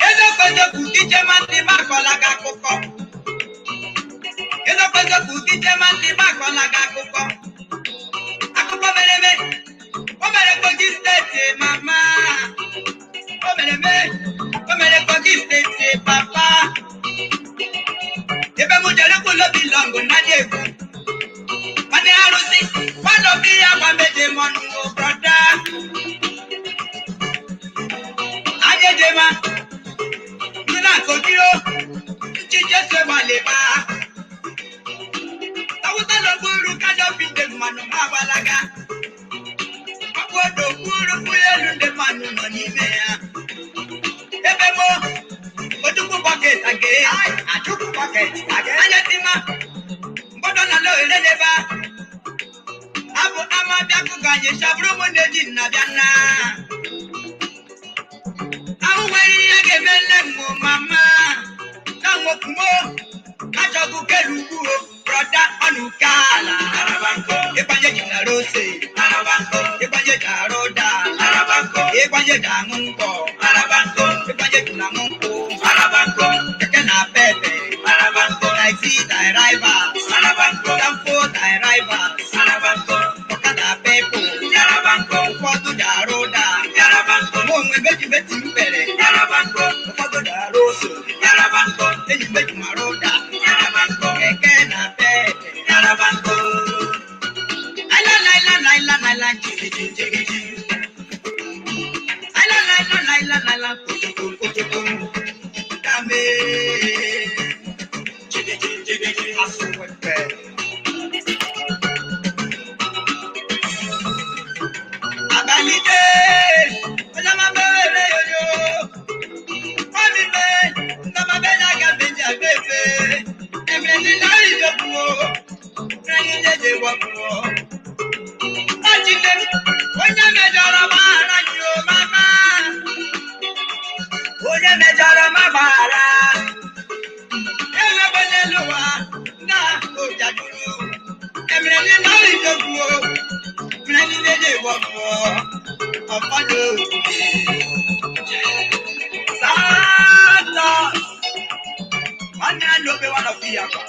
Eziokwu, eziokwu, ichema ntị m akọla gị akụkọ. Eziokwu, eziokwu, ichema ntị m akọla gị akụkọ. Akụkọ mere eme, o mere Kogi Steeti, mama. O mere eme, o mere Kogi Steeti, papa. Ebe m jere kwulobi lọngụ nnadị egwu. Nwanne arụsị, nwanne obi ya gwa meje mọnụ o brother. Anyị ejema, ndị na-akọjiro, nchiche so gbalịba. Awụsa n'okpuru canopy ndị mmanụ ha agbalaga. Ọkpọdo okpuru ụgbọelu ndị mmanụ nọ n'ime ya. Ebe mo, Ojukwu bucket age. Achukwu bucket age. Anya tima, mgbọdọ na lohere n'ebe a. Abụ ama bịakụ ka anyị chabụrụ ụmụ na-eji nna bịa nna. Ahụ nwere ihe ga-eme nne m mama. Na nwokumo, achọghị kelu ugwu o, brother ọnụ kala. Ịgbanye ji na rose, ịgbanye ji arụ ụda, ịgbanye ji aṅụ ngwọ, ịgbanye ji na aṅụ nkwụ, keke na pepe, taxi driver, danfo driver, ọkada people, ụfọdụ ji arụ ụda, mụ onwe meji meti mpere, ụfọdụ ji arụ ose, enyi meji mara ụda, keke na pepe. Laila, laila, laila, laila, jigiji, jigiji. Laila, laila, laila, laila, kotoko, kotoko. Dame. Jigiji, jigiji, asụwepe. Abalị dé, onye ma mere yoyo. Omi me, ndama be na ga beji abefe. Emre ni lori joku o, rani jeje wọpụ o. Ọchịchị onye mejọrọ gbaghara gị o mama. Onye mejọrọ ma gbaghara. Enwegbe n'elu ụwa na ojaduru. Emre ni lori joku o, rani jeje wọpụ o. Ọfọdụ Santos. Nwanne ya n'obe one of ya kwa.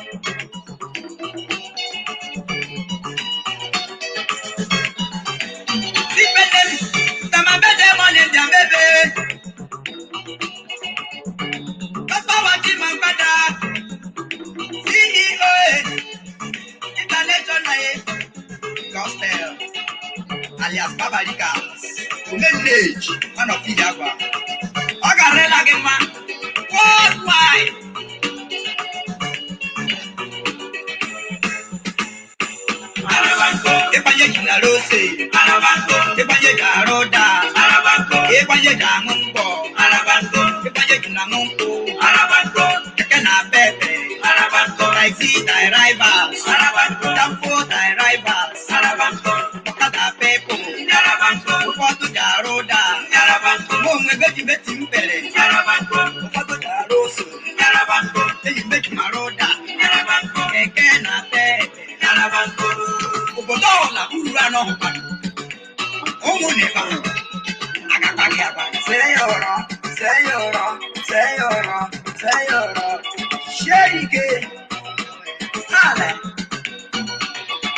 Sipete tamabede mọni jambebe. Papa wa ti ma gbada. CEO International Gospel alias Babalika. Omenage one of ya kwa. Ọ garela gị mma. Worldwide. Ịgbanye ji na rose. Ịgbanye ji arụ ụda. Ịgbanye ji aṅụ ngwọ. Ịgbanye ji na aṅụ nkwụ. Keke na pepe. Taxi drivers. Danfo drivers. Ọkada people. Ụfọdụ ji arụ ụda. Mụ onwe beji beti mpere. Ụfọdụ ji arụ ose. Enyi meji mara ụda. Keke na pepe. Obodo ọbụla uru anọ hụkwanụ. Ụmụ nịba agakpa gị agba. Seyọrọ, seyọrọ, seyọrọ, seyọrọ. Sie ike. Ala.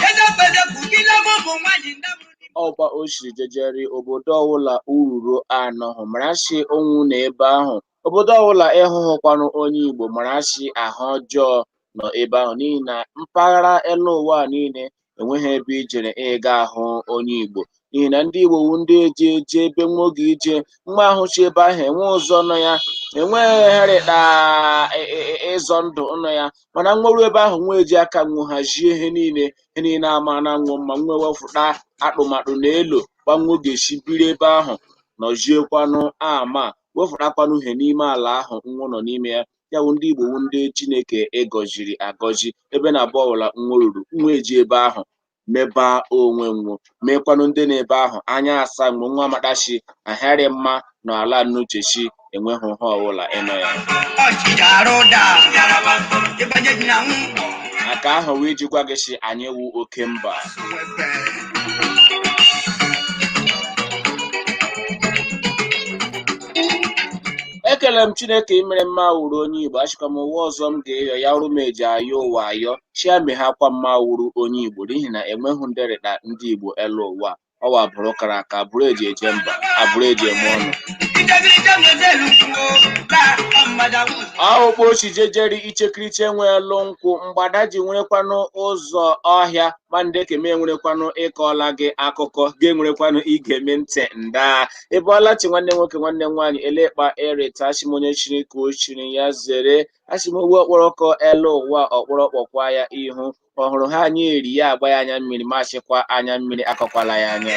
Eziokwu, eziokwu, gị lebe ụmụ nwaanyị ndị mụrụ Ọgba o shiri jejeri obodo ọwụla ururo anọghị marashi onwu na ebe ahụ. Obodo ọwụla ịhụhụkwanụ onye Igbo marashi ahụ ọjọọ nọ ebe ahụ, n'ihi na mpaghara elu ụwa niile enweghị ebe ijere ịga ahụ onye Igbo, n'ihi na ndị Igbo wu ndị eji eje ebe nwa oge ije nwa ahụ chi ebe ahụ enwe ụzọ nọ ya, enweghị herịta ịzọ ndụ nọ ya. Mana nweru ebe ahụ nwa eji aka nwu hazie ihe niile, ihe niile ama na nwụ mma nwa wefụta akpụmakpụ na elo gbanwe ga-esi biri ebe ahụ nọziekwanụ ama wefụtakwanụ ihe n'ime ala ahụ nwa nọ n'ime ya. Ya wụ ndị Igbo wu ndị Chineke ịgọziri agọzi. Ebe na abụọ ọbụla nwa ruru nwa eji ebe ahụ meba onwe nwo meekwanụ ndị na-ebe ahụ anya asa mgbe nwa amatachi ahịarị mma na ala nnuchechi enweghị ha ọbụla ịnọ ya. Ọchịcha arụ ụda. Ịgbanye ji na ngwọ. Maka ahụ wee ji gwa gị sị anyị wụ oke mba. Asụwepe. Ekele m Chineke imere mma wuru onye Igbo. Achịkwa m ụwa ọzọ m ga-eyọ ya rụ m eji ayọ ụwa ayọ chia meghakwa mma wuru onye Igbo, n'ihi na enweghị nderịta ndị Igbo elu ụwa. Ọwa bụrụ kara aka, bụrụ eji eje mba, abụrụ eji eme ọnụ. Ahụkpo jejeri ichekiriche nweelu nkwụ mgbada ji nwerekwanụ ụzọ ọhịa ma ndekeme enwerekwanụ ịkọọla gị akụkọ ga-enwerekwanụ igeme ntị nda. Ị bọọla chi nwanne nwoke, nwanne nwaanyị, elekpa erita achị m onye chiri ka o chiri ya zere achị m ogbu okporoko elu ụwa ọkpọrọkpọkwa ya ihu ọhụrụ ha anyị eri ya agba ya anya mmiri ma achịkwa anya mmiri akọkwala ya anya.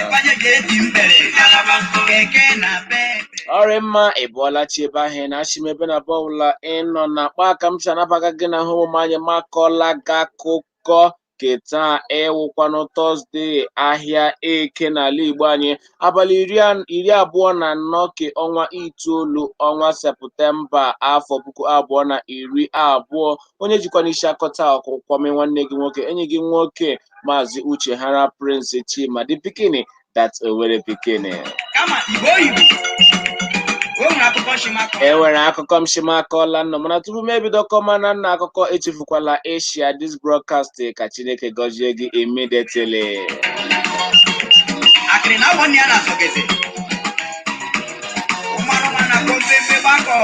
Ọrị mma, ị bọọla chi ebe ahụ ị na-achị m ebe na bọọla ịnọ na akpa aka m si anabaga gị na ahụ ụmụ anyị makọla gị akụkọ keta ịwụkwanụ Tọzdee, ahịa Eke n'ala Igbo anyị, abalị 24 ke ọnwa itoolu, ọnwa Septemba, afọ 2020. Onye jikwana isi akọta ọkụkwọmi nwanne gị nwoke, enyi gị nwoke, Maazị Uche Hara Prince Chima, the pikini that Owerri pikini. Kama Igbo oyibo, o nwere akụkọ shimakọ. E nwere akụkọ m shimakọla nnọ, mana tupu m ebido kọma na nna akụkọ, echefukwala ịshare this broadcast ka Chineke gọzie gị immediately. Akịrị na awọ nne ya na-asọgeze. Ụmanụma na kompe gbakọ.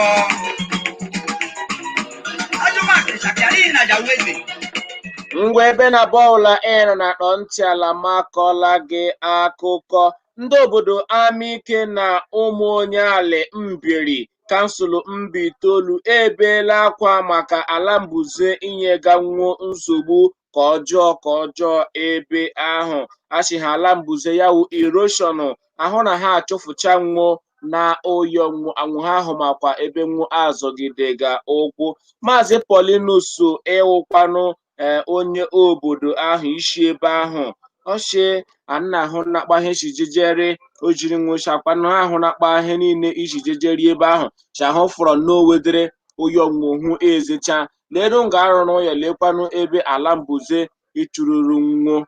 Ajụmakịrị chakịara ihe na jaweze. Ngwa, ebe na bọọlụ ịnọ na akpọ ntị ala makọla gị akụkọ. Ndị obodo Amike na Ụmụonyeali Mbieri, kansụl Mbaitoli, ebeela akwa maka ala mbuze inyega nwuo nsogbu ka ọjọọ ka ọjọọ ebe ahụ. Achị ha ala mbuze ya wụ erosion ahụ na ha achụfụcha nwuo na ụyọ nwuo anwụ ha ahụ makwa ebe nwuo azọgidega ụkwụ. Maazị Paulinus ịwụkwanụ onye obodo ahụ isi ebe ahụ ọchị anna ahụ nakpa ihe si jejere o jiri nwụchakwanụ ahụ nakpa ihe niile isi jejeri ebe ahụ chahụ fọrọ n'owedere ụyọ nwuhu ezecha leru nga arụrụ ya lekwanụ ebe ala mbuze ịchụrụrụ nwuo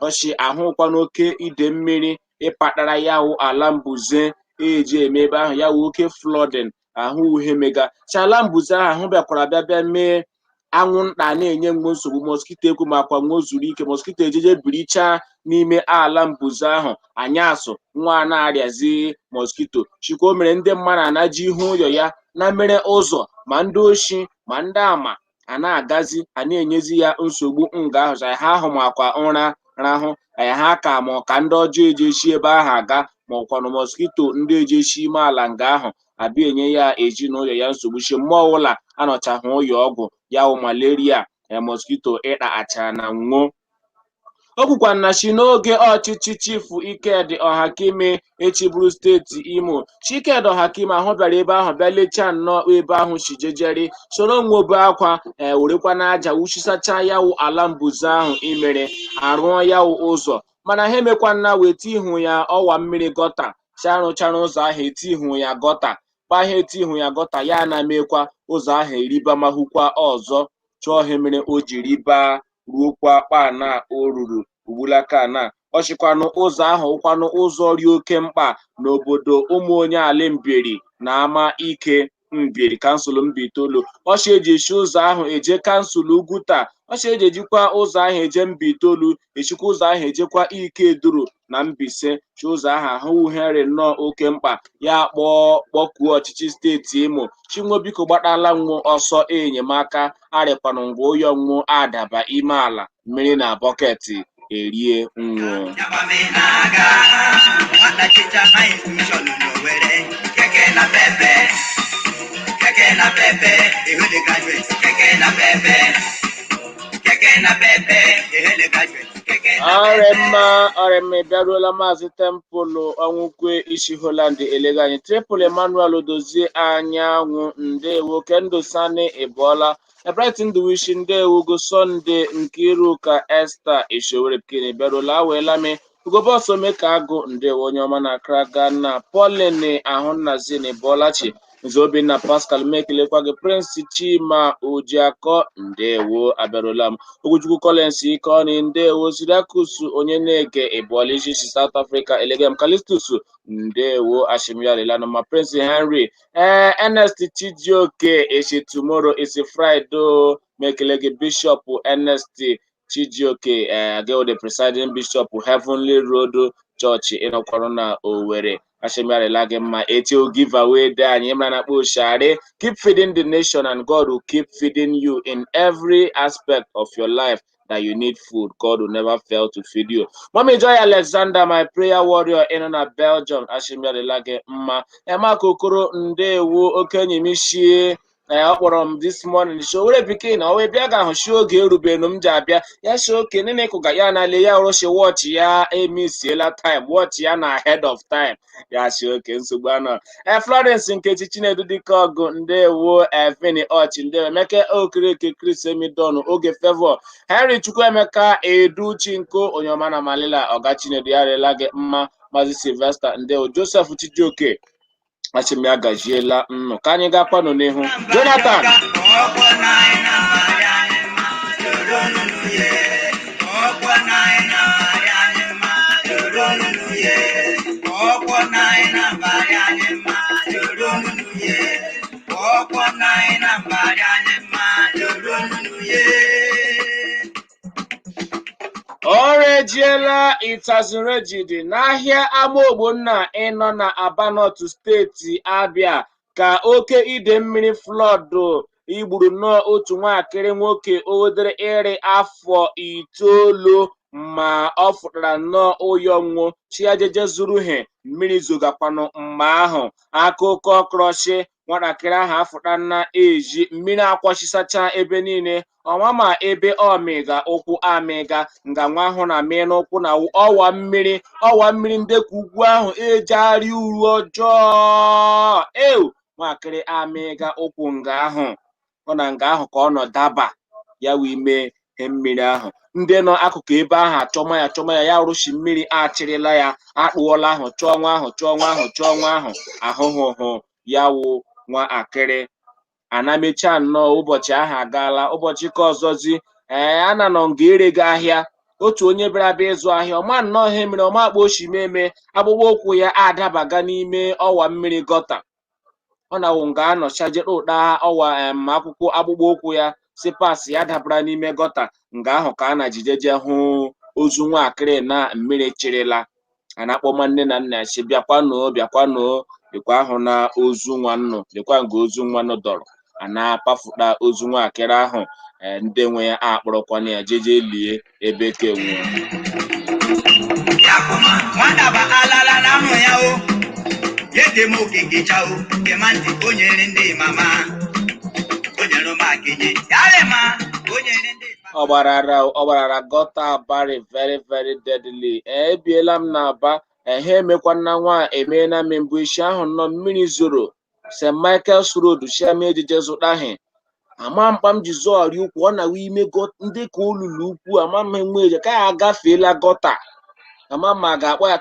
ọchị ahụkwanụ oke ide mmiri ịkpatara ya wụ ala mbuze eji eme ebe ahụ ya wụ oke flooding ahụ uhie mega chala mbuze ahụ ahụ bịakwara bịa bịa mee anwụnta na-enye mgbe nsogbu mosquito ekwu makwa nwa zuru ike mosquito ejeje birichaa n'ime ala mbuze ahụ anyasụ nwa na-arịazi mosquito chikwa o mere ndị mmadụ anaji ihu ụyọ ya na mere ụzọ ma ndị oshi ma ndị ama a na-agazi a na-enyezi ya nsogbu nga ahụ ha ahụ makwa ụra rahụ ha ka ma ka ndị ọjọọ ejechi ebe ahụ aga ma ọkwanụ mosquito ndị ejechi ime ala nga ahụ abịa enye ya ezinụlọ ya nsogbu chi mmụọ ọbụla anọchahụ ụyọ ọgwụ ya wụ malaria mosquito ịta achara na nwuo. O kwukwana na chi n'oge ọchịchị Chifu Ikedi Ọhakime echiburu steeti Imo, Chikedi Ọhakime ahụ bịara ebe ahụ bịa lechaa nnọọ ebe ahụ chi jejeri soro nwobe akwa werekwa n'aja wuchisacha ya wụ ala mbuze ahụ imere arụọ ya wụ ụzọ, mana ha emekwana weta ihu ya ọwa mmiri gọta chi arụchara ụzọ ahụ eti ihu ya gọta kpa ha eti ihu ya gọta ya na mekwa ụzọ ahụ eriba mahụkwa ọzọ chọọ ihe mere o ji riba ruokwa kpana o ruru ugbulaka na ọchịkwanụ ụzọ ahụ wụkwanụ ụzọ ri oke mkpa n'obodo Ụmụonyeali Mbieri na ama ike Mbieri, kansụl Mbaitoli. Ọchị eji esi ụzọ ahụ eje kansụl Ugwuta, ọchị eji ejikwa ụzọ ahụ eje Mbaitoli, echikwa ụzọ ahụ ejekwa Ikeduru na Mbaise. Chi ụzọ ahụ ahụ wuhere nnọọ oke mkpa ya kpọọ kpọkuo ọchịchị steeti Imo chinwo biko gbatala nwuo ọsọ enyemaka arịkwanụ ngwa ụyọ nwuo adaba ime ala mmiri na bọketị erie nwuo. Ọrịmma ọrịmma, ị bịaruola. Maazị Tempụlụ Ọnwụkwe isi Holland elega anyị. Triple Emmanuel Dozie Anyanwụ, ndewo. Kendo Sani, ịbọọla. Bright Nduwishi, ndewo. Ugo Sọnde Nkiruka Esther Ishowere Pikin bịaruola aweela me. Ugobọsụ Omeka Agụ, ndewo onye ọma na Accra, Ghana. Pauline Ahụnnazin, ịbọọlachi. Nze Obinna Pascal m ekelekwa gị. Prince Chima Ojiakọ, ndewo, abịarụla m. Okwuchukwu Collins Ikeọnị, ndewo. Siriakus onye na-ege Ebuolisi si South Africa elegem. Calistus, ndewo, ashimyalilanụ ma. Prince Henry, ee, Ernest Chijioke eshi tomorrow is Friday, m ekele gị. Bishop Ernest Chijioke, ee, again the presiding bishop, Heavenly Road Church, ịnọkwarụ na Owerri, ashimyalila gị mma. Etio giveaway dị anyị mara na akpọ Oshari. Keep feeding the nation and God will keep feeding you in every aspect of your life that you need food. God will never fail to feed you. Mommy Joy Alexander, my prayer warrior, ịnọ na Belgium, ashimyalila gị mma. Emeka Okoro, ndewo, okenye m ishie. Ee, ọ kpọrọ m this morning shi owere pikin ọ wee bịa ga ahụ shi oge erubenu m ji abịa ya shi oke nene kụga ya na le ya rụshi watch ya emisiela time, watch ya na ahead of time ya shi oke nsogbu anọ. Ee, Florence Nkechi Chinedu dike ọgụ, ndewo. Evini Ọchị, ndewo. Emeka Okereke, Chris Emidon, Oge Favor, Henry Chukwuemeka Edu Chinko, onye ọma na Malila, Ọga Chinedu, ya rela gị mma. Maazị Sylvester, ndewo. Joseph Chijioke, asị m ya gaziela nnụ. Ka anyị gakwanụ n'ihu, Jonathan. Ọkwọ na anyị na mmadụ anyị mma, loro nunu ye. Ọkwọ na anyị na mmadụ anyị mma, loro nunu ye. Ọkwọ na anyị na mmadụ anyị mma, loro nunu ye. Ọkwọ na anyị na mmadụ anyị mma, loro nunu ye. Ọrụ ejiela itazurejidi n'ahịa Amaogbonna ịnọ na Aba North, steeti Abịa, ka oke ide mmiri flood igburu nnọọ otu nwatakịrị nwoke odere ịrị afọ 9, ma ọ fụtara nnọọ ụyọ nwụ chiajeje zuru he mmiri zogakwanụ mgbe ahụ. Akụkọ krọshi nwatakịrị ahụ afụta na eji mmiri akwọchisacha ebe niile ọnwa, ma ebe ọmịga ụkwụ amịga nga nwa ahụ na mee n'ụkwụ na ọwa mmiri, ọwa mmiri ndekọ ugwu ahụ ejegharị uru ọjọọ ew. Nwakịrị amịga ụkwụ nga ahụ ọ na nga ahụ ka ọ nọ daba ya wee mee ihe mmiri ahụ. Ndị nọ akụkụ ebe ahụ achọma ya, achọma ya, ya rụshi mmiri achịrịla ya akpụọla ahụ chọọ nwa ahụ, chọọ nwa ahụ, chọọ nwa ahụ ahụhụhụ ya wụ nwa akịrị anamecha nnọọ. Ụbọchị ahụ agaala, ụbọchị ka ọzọzi. Ee, ana nọ nga ere gị ahịa. Otu onye bịara bịa ịzụ ahịa ọma nnọọ ihe mere ọma akpa oshimeme akpụkpọ ụkwụ ya adabaga n'ime ọwa mmiri gutter. Ọ na-awụ nga anọchajere ụda ọwa em akwụkwọ akpụkpọ ụkwụ ya si pas ya dabara n'ime gutter. Nga ahụ ka a na-jijeje hụ ozu nwaakịrị na mmiri chịrịla. A na-akpọma nne na nna ya si bịakwanụ, bịakwanụ, lekwa ahụ na ozu nwa nnụ, lekwa nga ozu nwa nnụ dọrọ. A na-apafụta ozu nwaakịrị ahụ. Ee, ndị nwe ya akpọrọkwana ya jeje lie ebe ke nwụọ. Yakuma, nwata ba alala na mụ ya o. Yede m okeke cha o, gema ntị, o nyere ndị mama. O nyere m akenye. Yare ma, o nyere ndị papa. Ọ gbarara, ọ gbarara gutter bari very very deadly. Ee, ebiela m n'Aba ehe emekwana nwa emeela m mbụ isi ahụ nnọọ mmiri zoro St Michael's Road shiama ejije zụtaghị ama mkpa m ji zọọrị ụkwụ ọ na ime ndị ka olulu ukwu ama m enwe eje ka ya agafeela gutter ama ma a ga-akpọ ya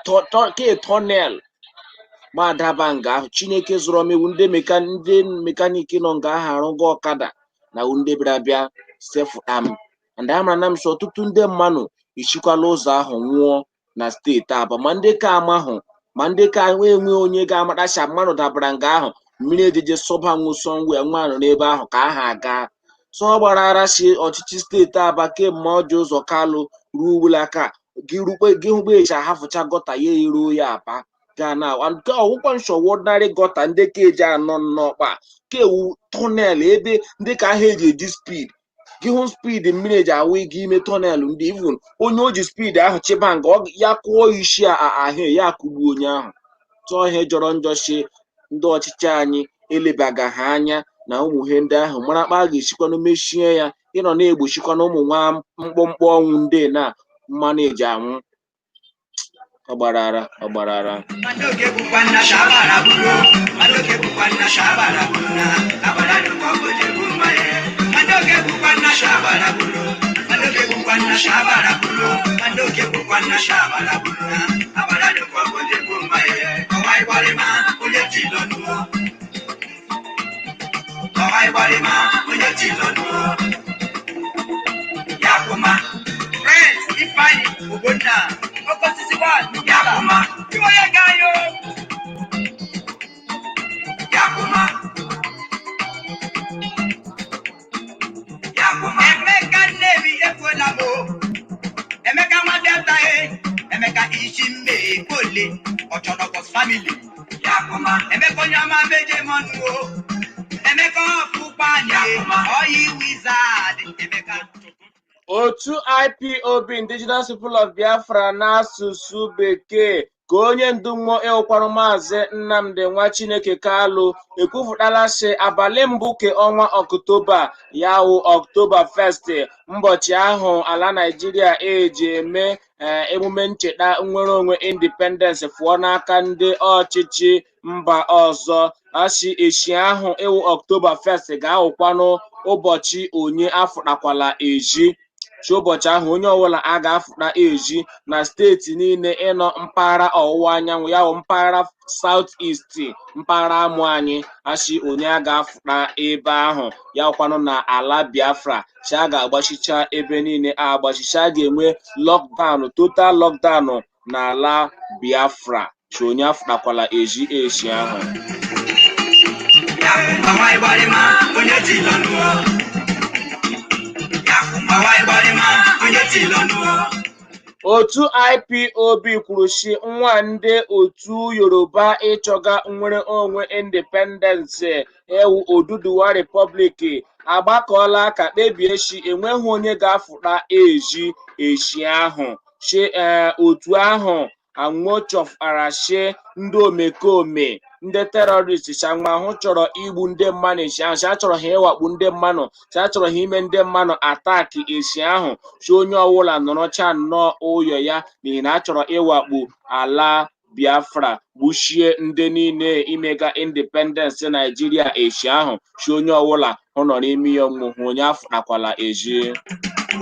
ke tunnel ma daba nga ahụ. Chineke zụrụ m iwu ndị ndị mechanic nọ nga ahụ arụgo ọkada na ndị bịara bịa sefụta m. And amara na m sọ ọtụtụ ndị mmadụ esikwala ụzọ ahụ nwụọ na steeti Aba, ma ndị ka amahụ, ma ndị ka enwe onye ga-amatacha mmadụ dabara nga ahụ mmiri ejije sọba nwụ sọnwe nwa nọ n'ebe ahụ ka aha aga. So ọ gbara ara si ọchịchị steeti Aba kemgbe ọjọ ụzọ Kalụ ruo ugbulaka gị rukpe gị hụgbe echi ahafụcha gutter ya eruo ya Aba gaa na nke ọwụkwa nsọ ordinary gutter ndị ka eji anọ nnọọ ka ewu tunnel ebe ndị ka ahụ eji eji speed gị hụ speed mmiri eji awụ ịga ime tunnel ndị even onye o ji speed ahụ chịba nga ya kụọ isi a ahụ ya akụgbuo onye ahụ. Tụọ ihe jọrọ njọ si ndị ọchịchị anyị elebaga ha anya na ụmụ ihe ndị ahụ mara kpa a ga-esikwanụ mechie ya ịnọ na-egbochikwana ụmụ nwa mkpụmkpụ ọnwụ ndị na mmanụ eji anwụ. Ọ gbara ara, ọ gbara ara. Madoke bụkwa nna shabara buru. Madoke bụkwa nna shabara buru na abara dụkwa oje bụ mmanya. Madoke bụkwa nna shabara buru. Madoke bụkwa nna shabara buru. Madoke bụkwa nna shabara buru na abara dụkwa oje bụ mmanya. Ọwa ịgbarịma onye ji lọnụ. Ịgbalịma onye ji lọnụ Yakuma. Prince Ifeanyi Ogbonna Okosisi one Yakuma. Iwoye Gayo Yakuma. Yakuma. Emeka Nnewi ekwela m o. Emeka nwa Delta e. Emeka isi mme ekwole Ọchọnọkọs family. Yakuma. Emeka onye ọma meje mọnụ o. Emeka ọfụkpa anyị oyi wizard Emeka. Otu IPOB, Indigenous People of Biafra n'asụsụ bekee, ka onye ndu mmụọ ịwụkwarụ Maazị Nnamdi Nwa Chineke Kalụ ekwupụtala sị abalị mbụ ke ọnwa Ọktoba, ya wụ Ọktoba 1st, mbọchị ahụ ala Naịjirịa eji eme emume ncheta nnwere onwe independence fụọ n'aka ndị ọchịchị mba ọzọ. Asị echi ahụ ịwụ Ọktoba 1st ga-awụkwanụ ụbọchị onye afụtakwala ezi. Chi ụbọchị ahụ onye ọbụla a ga-afụta ezi na steeti niile ịnọ mpaghara ọwụwa anyanwụ, ya wụ mpaghara South East, mpaghara amụ anyị. Asị onye a ga-afụta ebe ahụ, ya wụkwanụ na ala Biafra, chi a ga-agbachicha ebe niile agbachicha, a ga-enwe lockdown, total lockdown n'ala Biafra. Chi onye afụtakwala ezi echi ahụ. Yakuma ịgbalịma onye ji lọnụ Yakuma ịgbalịma onye ji lọnụ. Otu IPOB kwuru sị nwa ndị otu Yoruba ịchọga nnwere onwe independence ewu Oduduwa Republic agbakọọla aka kpebie si enweghị onye ga-afụta ezi echi ahụ. Si otu ahụ anwụchọfara si ndị omekome, ndị terrorist shanwahụ chọrọ igbu ndị mmadụ echi ahụ, si achọrọ ha ịwakpu ndị mmadụ, si achọrọ ha ime ndị mmadụ attack echi ahụ. Si onye ọbụla nọrọcha nnọọ ụyọ ya, n'ihi na a chọrọ ịwakpu ala Biafra, gbuchie ndị niile imega independence Naijiria echi ahụ. Si onye ọbụla hụ nọ n'ime ya nwụ hụ onye afụtakwala ezi.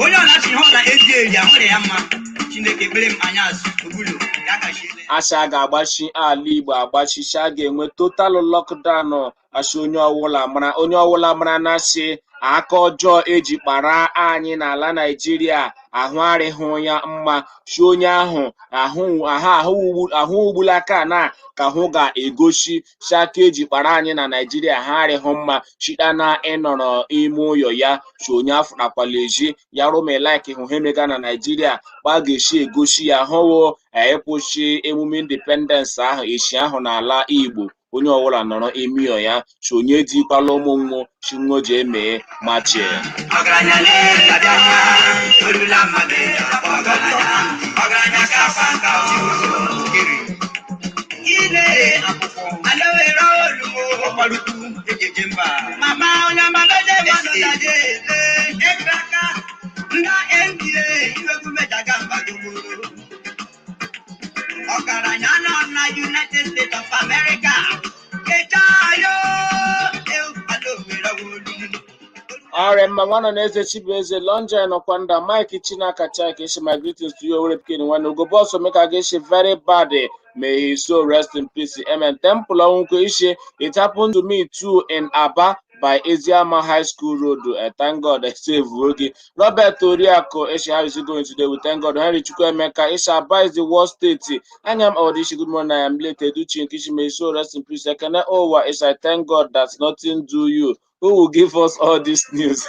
Onye ọ na-achị ihe ọ na-ezi eri ahụrụ ya mma. Chineke kpere m anya azụ obulo ya kachiele. Asị a ga-agbachi ala Igbo agbachicha, a ga-enwe total lockdown. Asị onye ọbụla mara, onye ọbụla mara na asị aka ọjọọ eji kpara anyị n'ala Naịjirịa ahụ arịghị ya mma. Si onye ahụ ahụ ahụ ahụ ugbulaka na ka hụ ga-egosi si aka eji kpara anyị na Naịjirịa ha arịghị mma, chita na ịnọrọ ime ụyọ ya. Si onye afụtakwala ezi ya rụmelike hụ ha emega na Naịjirịa gba ga-esi egosi ya hụwo ịkwụsị emume independence ahụ echi ahụ n'ala Igbo. Onye ọbụla nọrọ ime ụyọ ya. Si onye dikwala ụmụ nwụ si nwo ji emee machie. Ọgaranya na-abịa orula mmadụ ọgaranya ọgaranya ka akpa nka okere ile akwụkwọ alewere olumo ọkpalukwu ejeje mba mama onye amabeje mmanụ daje ele ebraka nda nda iwegwu mejaga mba gbogboro ọgaranya nọ na United States of America kechayo eu alowere olu. Ọrịa mma nwanọ na eze Chibueze Lonja nọkwa. Mike Chinaka Chike ishi, my greetings to you. Owere Pikin nwanne Ugo Boss Omeka ga-eshi, very bad, may his soul rest in peace, amen. Temple Onwukwe ishi, it happened to me too in Aba by Eziama High School Road. Thank God I save oge. Robert Oriako ishi, how is it going today? We thank God. Henry Chukwuemeka ishi, Aba is the worst state. Anyam Odishi, good morning, I am late. Educhi Nkishi, may his soul rest in peace. Ekene Owa ishi, I thank God that nothing do you. Who will give us all this news?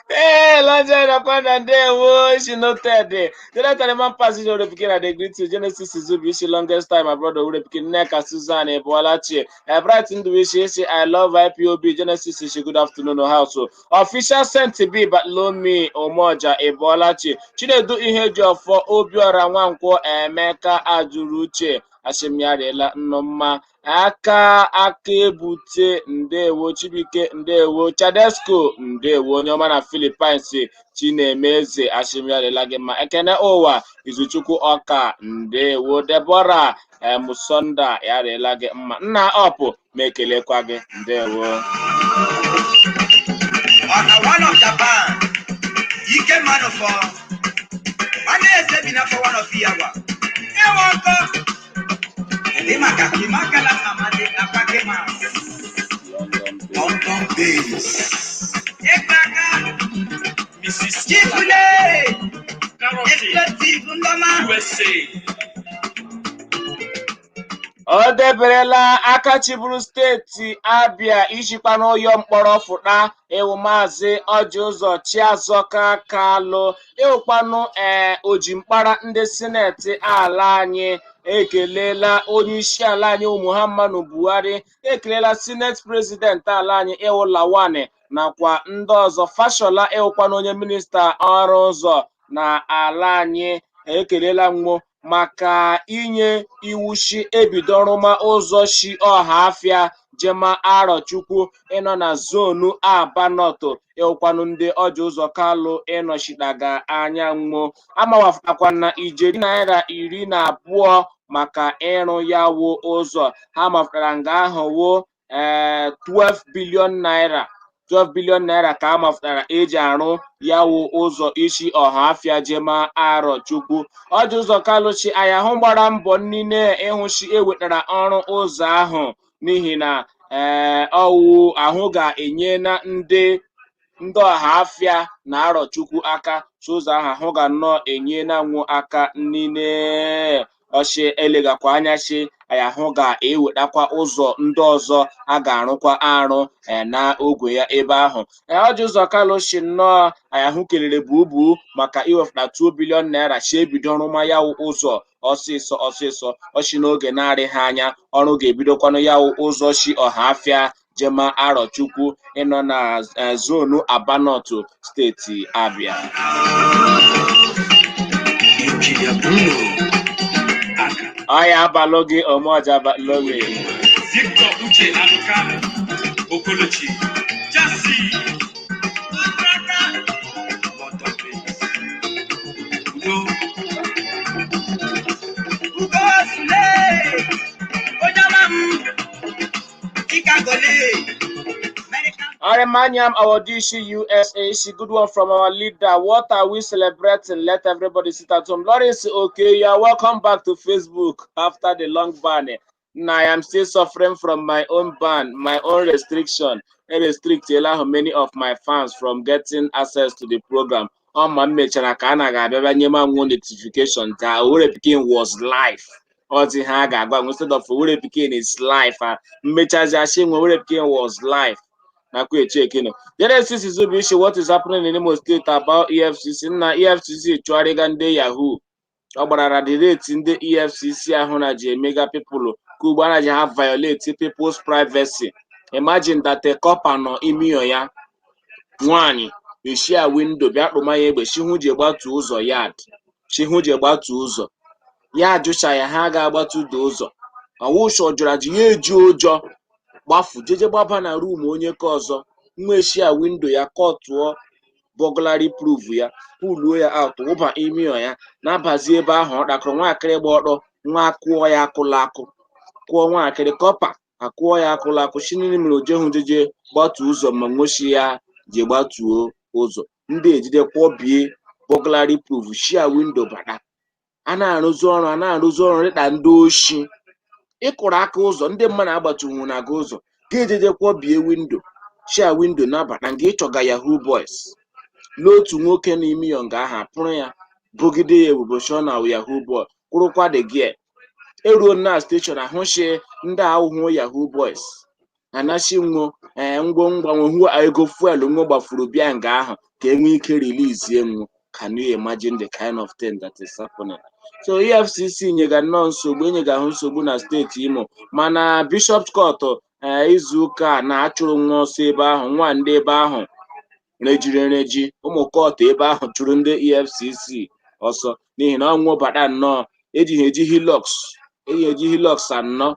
Hey, Lonja Nakwanda ndewo, she noted. Jonathan Eman passes Ore Pikin, I dey greet you. Genesis Izubi, she longest time, my brother Ore Pikin, Nneka Susan Ebolachi. Bright Nduwishi, she I love IPOB. Genesis, she good afternoon, house. Official sent to be Batlomi Omoja Ebolachi. Chinedu Ihejiofo Obiora Nwankwo Emeka Ajuruche. Asị m ya rịela nnọọ aka aka ebute. Ndewo Chibuike, ndewo Chadesco, ndewo onye ọma na Philippines. Chinemeze, asị m ya rịela gị mma. Ekene ụwa Izuchukwu Ọka, ndewo. Debora Musonda, ya rịela gị mma. Nna ọpụ ma ekelekwa gị, ndewo. Ọha one of Japan, Ike mmanụ fọ, nwanne eze bi na fọ one of Iyawa. Ewe ọkọ, ịmaka imakala amadi akwake ma. Ọ deberela aka chịburu steeti Abịa ishikwa n'ụyọ mkpọrọ fụta ịwụ Maazị Ọjị Ụzọ Chiazọka Kalụ ịwụkwanụ ojimkpara ndị sineti ala anyị ekelela onye isi ala anyị Muhammadu Buhari, ekelela sineti prezidenti ala anyị ịwụ Lawan nakwa ndị ọzọ, Fashola ịwụkwanụ onye minista ọrụ ụzọ na ala anyị ekelela nwo maka inye iwu shi ebido ọrụma ụzọ shi Ọhafịa jema Arọchukwu ịnọ na zonu Aba Nọt ịwụkwanụ ndị Ọjị Ụzọ Kalụ ịnọchitaga anya nwo amawafụtakwa na ijeri naira 12 maka ịrụ ya wụ ụzọ ha mafụtara nga ahụ wụ 12 billion naira, 12 billion naira ka a mafụtara eji arụ ya wụ ụzọ isi Ọhafịa jema Arọchukwu. Ọjị Ụzọ Kalụ chi anyị ahụ gbara mbọ niile ịhụchi ewetara ọrụ ụzọ ahụ n'ihi na ọwụ ahụ ga-enye na ndị Ọhafịa na Arọchukwu aka so ụzọ ahụ ahụ ga nnọọ enye na nwụ aka niile ọchị elegakwa anya chi anyị ahụ ga-ewetakwa ụzọ ndị ọzọ a ga-arụkwa arụ na ogwe ya ebe ahụ. Ọjị Ụzọ Kalụ chi nnọọ anyị ahụ kelere bubu maka iwepụta 2 billion naira chi ebido ọrụma ya wụ ụzọ ọsịsọ ọsịsọ ọchị n'oge na-arịghị anya ọrụ ga-ebidokwanụ ya wụ ụzọ chi Ọhafịa jema Arọchukwu ịnọ na zonu Aba Nọt steeti Abịa. Injinia Bruno Aka. Ọya abalụ gị omeọja abalụ gị. Victor Uche Anuka Okolochi Jasi London Base. Udo. Ugo Sule, Ojama m, Chicago le, America. Aremanyam Awodishi USA, she good one from our leader. What are we celebrating? Let everybody sit at home. Lawrence, okay, you are welcome back to Facebook after the long ban. Now I am still suffering from my own ban, my own restriction. I restrict allow many of my fans from getting access to the program. On my mechara ka a na ga-abịa nye m anwụ notification that Owerri Pikin was live. Ọ dị ha ga-agwa m instead of Owerri Pikin is live. Mmechazi asị nwe Owerri Pikin was live. Nakwa eche ekeno. Genesis Izubuishi, what is happening in Imo State about EFCC? Na EFCC chụgharịga ndị Yahoo. Ọ gbarara the rate ndị EFCC ahụ na ji emega people ka ugbo a na ji ha violate people's privacy. Imagine that a corper nọ ime ya nwaanyị eshia window bịa kpụma ya egbe shihu ji gbatuo ụzọ yard shihu ji gbatuo ụzọ ya ajụcha ya ha ga-agbatu do ụzọ ọwụsha ọjụrụ ajụ ya eji ụjọ gbafu jeje gbaba na room onye ka ọzọ nwa eshia window ya kọtụọ burglary proof ya puluo ya out wụba ime ya na-abazi ebe ahụ ọ dakọrọ nwaakịrị gba ọtọ nwa akụọ ya akụla akụ kụọ nwaakịrị corper akụọ ya akụla akụ shinini mere ojehu jeje gbatuo ụzọ ma nwoshi ya ji gbatuo ụzọ ndị ejide kwọbie burglary proof shia window bata a na-arụzi ọrụ a na-arụzi ọrụ dịka ndị oshi ịkụrụ aka ụzọ ndị mmadụ agbatuwu na aga ụzọ ga-ejeje kwọbie window shia window nabata nga ịchọga yahoo boys n'otu nwoke n'ime ya nga ahụ apụrụ ya bogide ya ebubo shọ na yahoo boy kwụrụkwa the gear eruo na station ahụshi ndị ahụhụ yahoo boys anachi nwo ngwongwo hụ ego fuel nwo gbafuru bịa nga ahụ ka e nwee ike release nwo. Can you imagine the kind of thing that is happening? So EFCC nyega nnọọ nsogbu enyega ahụ nsogbu na steeti Imo mana Bishop Court izu ụka a na-achụrụ nwa ọsọ ebe ahụ nwa ndị ebe ahụ rejiri ereji ụmụ kọtụ ebe ahụ chụrụ ndị EFCC ọsọ n'ihi na ọnwụ bata nnọọ ejighị eji Hilux ejighị eji Hilux anọ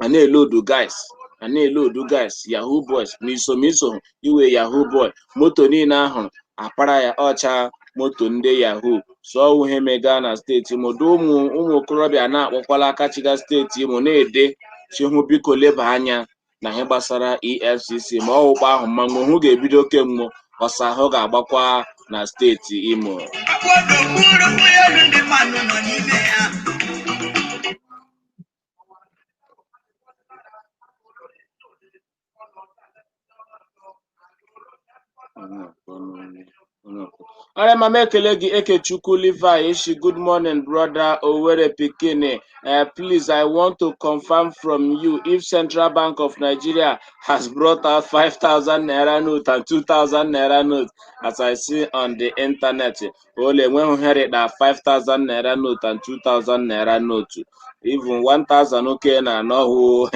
a na-elodu guys a na-elodu guys yahoo boys ma iso ma iso iwe yahoo boy moto niile ahụrụ apara ya ọcha moto ndị yahoo so ọwụ ihe mega na steeti Imo do ụmụ ụmụ okorobịa na-akpọkwala aka chiga steeti Imo na-ede chihu biko leba anya na ihe gbasara EFCC ma ọwụkpa ahụ mmanwụ hụ ga-ebido kemgbe ọsọ ahụ ga-agbakwa na steeti Imo. Akwado mkpụrụ elu ndị mmadụ nọ n'ime ya. Ọrịa mama, ekele gị. Ekechukwu Levi Ishi, good morning, brother Owerri Pikini. Please, I want to confirm from you if Central Bank of Nigeria has brought out 5,000 naira note and 2,000 naira note as I see on the internet. Ole enweghị herịta 5,000 naira note and 2,000 naira note. Even 1,000 oke na anọhụ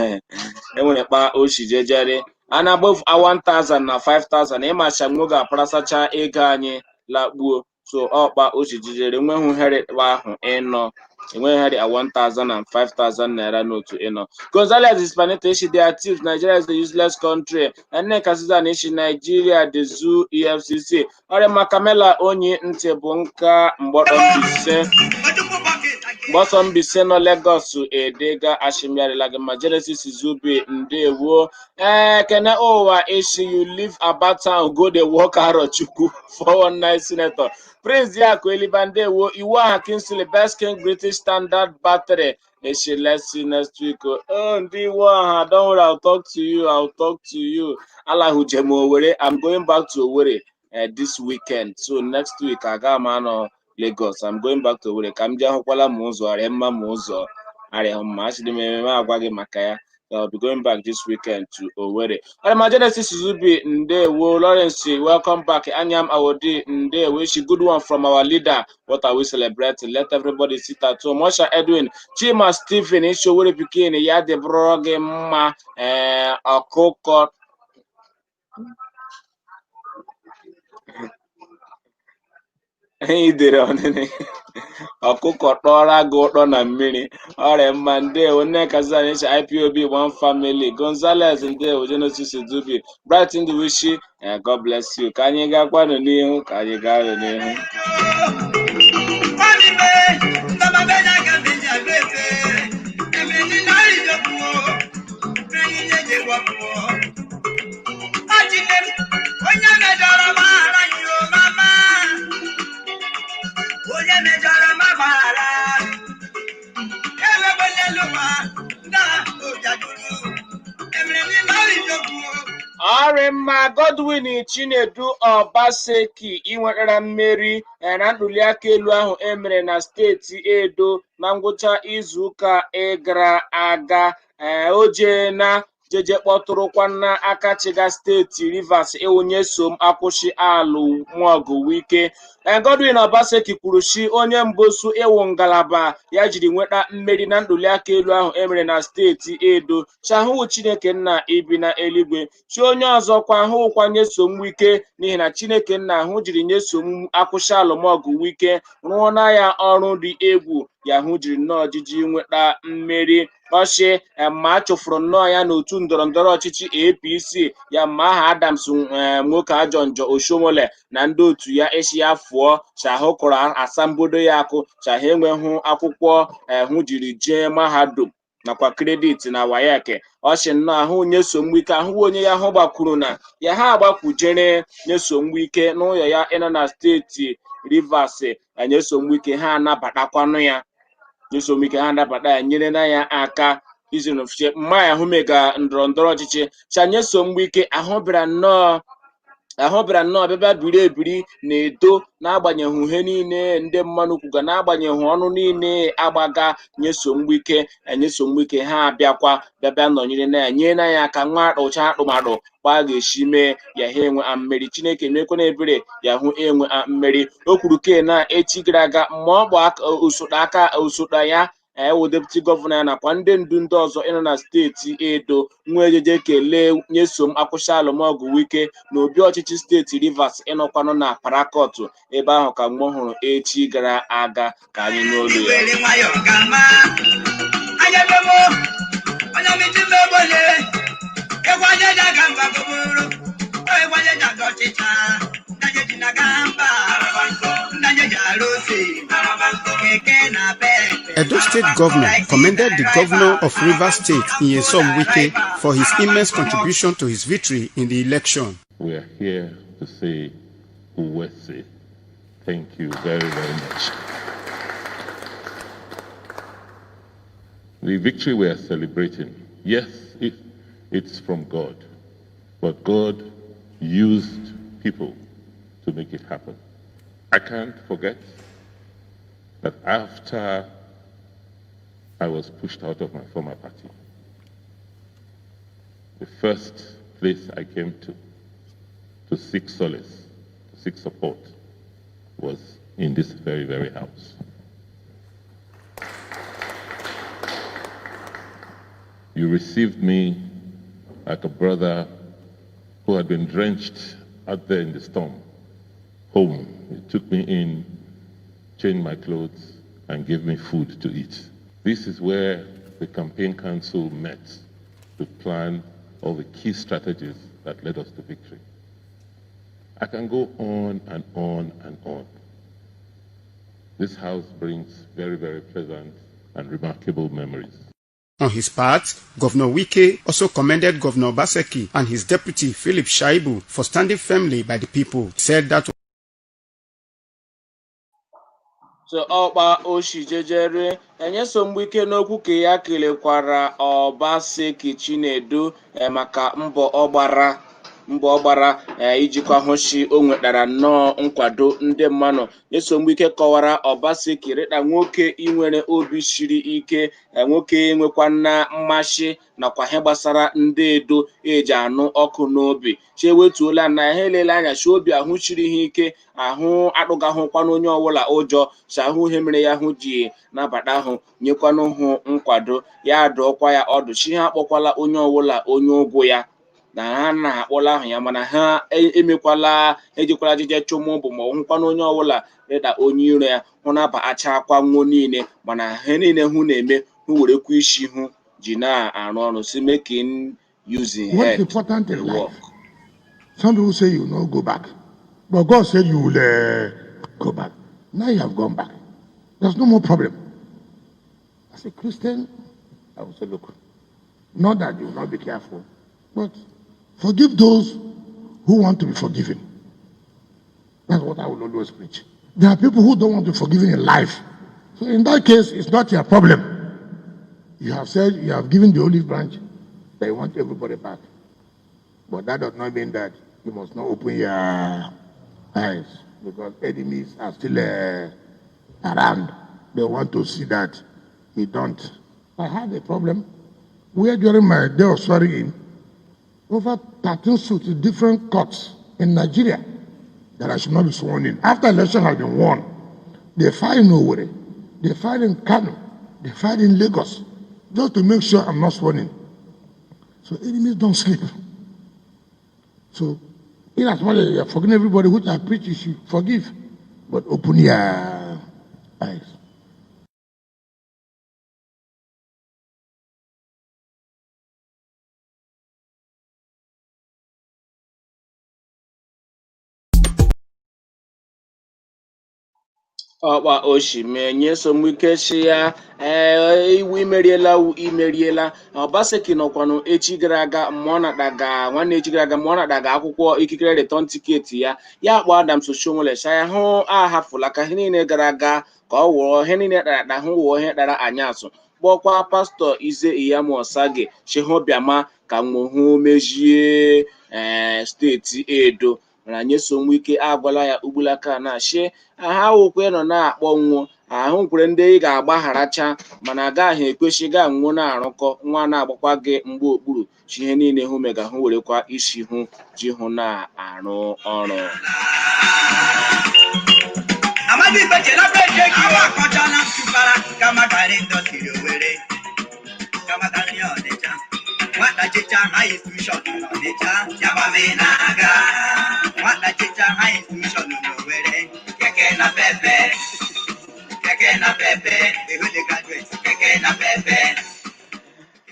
enwere kpa oshi jejere a na-agba 1,000 na 5,000 ịmacha nwo ga-aparasacha ego anyị lakpuo. So ọkpa oshi jejere enweghị herịta ahụ ịnọ, enweghị herịta 1,000 and 5,000 naira note ịnọ. Gonzales Hispanita ishi, they are thieves. Nigeria is a useless country. Nneka Susan ishi, Nigeria, the zoo, EFCC. Ọrịa Makamela onye ntị bụ nka mgbọdọ Mbaise. Ojukwu bucket again. Mgbọsọ Mbaise nọ Lagos edega ashimịarịla gị ma. Genesis Zubi, ndewo. Ee, kene ụwa ishi, you leave Aba town go dey work. Arochukwu 419 senator Prince Diako Eliba, ndewo. Iwu aha Kingsley Best King British Standard Battery eshi, let's see next week. Oh, ndị iwu aha, don't worry, I'll talk to you, I'll talk to you. Alahụjem Owerri, I'm going back to Owerri this weekend, so next week aga m anọ Lagos. I'm going back to Owerri ka m jee hụkwala ma ụzọ arịa mma, ma ụzọ arịa mma. Achịrị m ememe agwa gị maka ya. I'll be going back this weekend to Owerri. Ọrịma Genesis Zubi, ndewo. Lawrence, welcome back. Anyam Awodi, ndewo. Ishi, good one from our leader. What are we celebrating? Let everybody sit at home. Mosha Edwin, Chima Stephen, Ishi Owerri pikin, ya dị bụrụ gị mma. Ee, ọkụkọ ihe dere ọnịnị ọkụkọ tọọra gị ụtọ na mmiri. Ọrịa mma, ndewo. Nneka Zani, IPOB one family. Gonzales, ndewo. Genesis Dubi, Bright Nduwishi, God bless you. Ka anyị gakwanụ n'ihu, ka anyị gaanụ n'ihu. Onye mejọrọ maara yo mama, onye mejọrọ ma gbaghara, ewegbelelu ma na ojajuru emere n'ime ijokwu. Ọrịmma Godwin Chinedu Obaseki inwetara mmeri na ntuliaka elu ahụ emere na steeti Edo na ngwụcha izuụka gara aga. O jee na jeje kpọtụrụkwana aka chiga steeti Rivers ịwụnye som akwụsị alụ nwọgụ Wike. Godwin Obaseki kwuru si onye mbosu ịwụ ngalaba ya jiri nweta mmeri na ntuliaka elu ahụ emere na steeti Edo chahụ Chineke nna ibi na eluigwe chi onye ọzọkwa hụkwa Nyesom Wike, n'ihi na Chineke nna ahụ jiri Nyesom akwụsị alụmọgụ Wike rụọ na ya ọrụ dị egwu ya hụ jiri nnọọ ojiji nweta mmeri. Ọchị ma a chụfụrụ nnọọ ya n'otu ndọrọ ndọrọ ọchịchị APC ya ma aha Adams nwoke ajọ njọ Oshomole na ndị otu ya echi ya fụọ chahụ kụrụ asambodo ya akụ chahụ enweghị akwụkwọ hụ jiri jee mahadum nakwa credit na WAEC. Ọchị nnọọ ahụ Nyesom Wike ahụ onye ya hụ gbakwuru na ya ha agbakwujere Nyesom Wike n'ụlọ ya ịnọ na steeti Rivers. Nyesom Wike ha anabatakwanụ ya, Nyesom Wike ha anabata ya, nyere na ya aka izi nọchie mma ya hụ mega ndọrọ ndọrọ ọchịchị cha. Nyesom Wike ahụ bịara nnọọ, ahụ bịara nnọọ bịa biri ebiri na Edo, n'agbanyeghị ihe niile ndị mmanụ kwuga, n'agbanyeghị ọnụ niile agbaga Nyesom Wike. Nyesom Wike ha abịakwa bịa nọnyere na ya, nye na ya aka nwa akpụcha akpụmakpụ gbaa ga-esi mee ya ha enwe mmeri. Chineke mekwana ebere ya hụ enwe mmeri. O kwuru ke na echi gara aga mgbe ọ bụ osote aka osote ya ewu deputy governor ya nakwa ndị ndu ndị ọzọ ịnọ na steeti Edo nwa ejeje kelee Nyesom akwụsị alụmọgụ Wike na obi ọchịchị steeti Rivers ịnọkwanụ na Parakọtụ ebe ahụ ka mgbe ọ hụrụ echi gara aga. Ka anyị n'olu ya. Iwere nwayọọ gama anya bemo onye mechi mmegbole egwu anya ji aga mba goboro egwu anya ji aga ọchịcha ndanye ji na aga mba ndanye ji arụ ose keke na pepe. Edo State Governor commended the governor of Rivers State, Nyesom Wike, for his immense contribution to his victory in the election. We are here to say Uwese. Thank you very, very much. The victory we are celebrating, yes, it's from God, but God used people to make it happen. I can't forget that after I was pushed out of my former party, the first place I came to seek solace, to seek support, was in this very, very house. You received me like a brother who had been drenched out there in the storm home. You took me in, changed my clothes, and gave me food to eat. This is where the campaign council met to plan all the key strategies that led us to victory. I can go on and on and on. This house brings very, very pleasant and remarkable memories. On his part, Governor Wike also commended Governor Obaseki and his deputy Philip Shaibu for standing firmly by the people. Said that So ọkpa oshi jejere Nyesom Wike n'okwu ka ya kelekwara Obaseki Chinedu maka mbọ ọ gbara ijikwa hụshi o nwetara nnọọ nkwado ndị mmanụ. Nyesom Wike kọwara Obaseki rịta nwoke inwere obi siri ike, nwoke enwekwana mmasị nakwa ihe gbasara ndị Edo eji anụ ọkụ n'obi chi ewetuola na ha elele anya chi obi ahụ chiri ha ike ahụ akpụgahụkwana onye ọbụla ụjọ si ahụ ihe mere ya hụ ji nabata ahụ nyekwanụ hụ nkwado ya dụọkwa ya ọdụ chi ha akpọkwala onye ọbụla onye ụgwụ ya na ha na-akpọla ahụ ya mana ha emekwala ejikwala jije chụmụ bụ ma ọ hụkwana onye ọbụla dịda onye iro ya hụ naba acha akwa nwuo niile mana ha niile hụ na-eme hụ werekwa isi hụ ji na-arụ ọrụ si making using What is head important in to life? work. Some people say you will not go back, but God said you will go back. Now you have gone back. There's no more problem. As a Christian, I will say, look, not that you will not be careful, but forgive those who want to be forgiven. That's what I will always preach. There are people who don't want to be forgiven in life. So in that case, it's not your problem. You have said you have given the olive branch that you want everybody back. But that does not mean that you must not open your eyes because enemies are still around. They want to see that you don't. I had a problem where during my day of swearing in, over 13 suits in different courts in Nigeria that I should not be sworn in. After election has been won, they filed in Owerri, they filed in Kano, they filed in Lagos, just to make sure I'm not sworn in. So enemies don't sleep. So, in as much as you are forgiving everybody, which I preach, you should forgive, but open your eyes. Ọkpa oshime Nyesom Wike shi ya ee iwu imeriela wu imeriela. Obaseki nọkwanụ echi gara aga mgbe ọ nataga nwanne echi gara aga mgbe ọ nataga akwụkwọ ikikere return ticket ya ya kpọọ Adams Oshiomhole sị ya hụ ahafụla ka ihe niile gara aga ka ọ wụọ ihe niile kpara akpa hụ wụọ ihe kpara anyasụ kpọkwa Pastọ Ize Iyamu Osage si hụ bịama ka hụ mejie ee steeti Edo mana Nyesom Wike agwala ya ugbulaka na shi ha wụkwe nọ na-akpọ nwụọ ahụ kwere ndị ị ga-agbagharacha mana agaghị ekwechi ga nwụọ na-arụkọ nwa na-agbakwa gị mgbe okpuru chi ihe niile hụ mega hụ werekwa isi hụ ji hụ na-arụ ọrụ. Amadi Igbeche na be gị awa akọchala ntụbara kama garị ndọsiri Owerri kama garị Ọnịcha nwata chicha high institution n'Ọnịcha yabami na-aga nwata chicha high institution n'Owerri keke na pepe keke na pepe ehule graduate keke na pepe.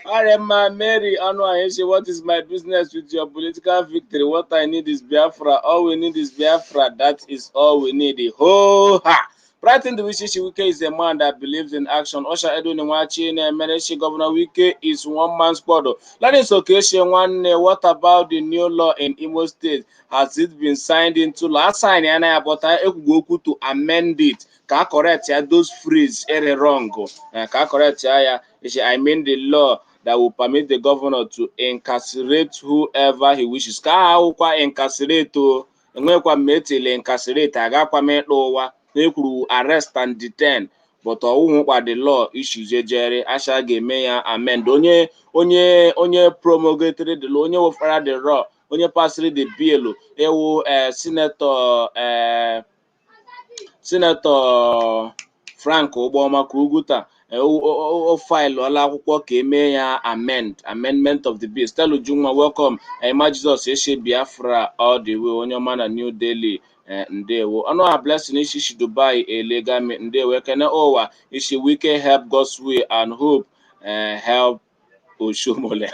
Arema Mary Anuayeshi, what is my business with your political victory? What I need is Biafra. All we need is Biafra. That is all we need. Ho ha! Brighton the Wishishi Wike is a man that believes in action. Osha Edwin Nwachi na-emerechi Governor Wike is one man squad. Lawrence Okeshi nwanne, what about the new law in Imo State? Has it been signed into law? Sign ya na ya but ekwugo okwu to amend it. Ka a correct ya those phrase ere wrong. Ka a correct ya ya. I mean the law that will permit the governor to incarcerate whoever he wishes. Ka awụkwa incarcerate o Enwekwa m etile incarcerate, agakwa m ịkpa ụwa na-ekwuru arrest and detain, but ọwụhụkpa the law ishijejere asha ga-eme ya amend. Onye promulgated the law, onye wefara the law, onye pasịrị the bill ewu Senator Frank Ugboma ka Ugwuta o faịlụọla akwụkwọ ka emee ya amendment of the bill. Stella Ujunwa, welcome. Emma Jesus Eshe, Biafra all the way. Onye ọma na New Delhi, ndewo. Ọnụha Blessing Ishishi Dubai Elegami, ndewo. Ekene Ụwa Ishi, Wike help God's will and hope help Oshiomhole.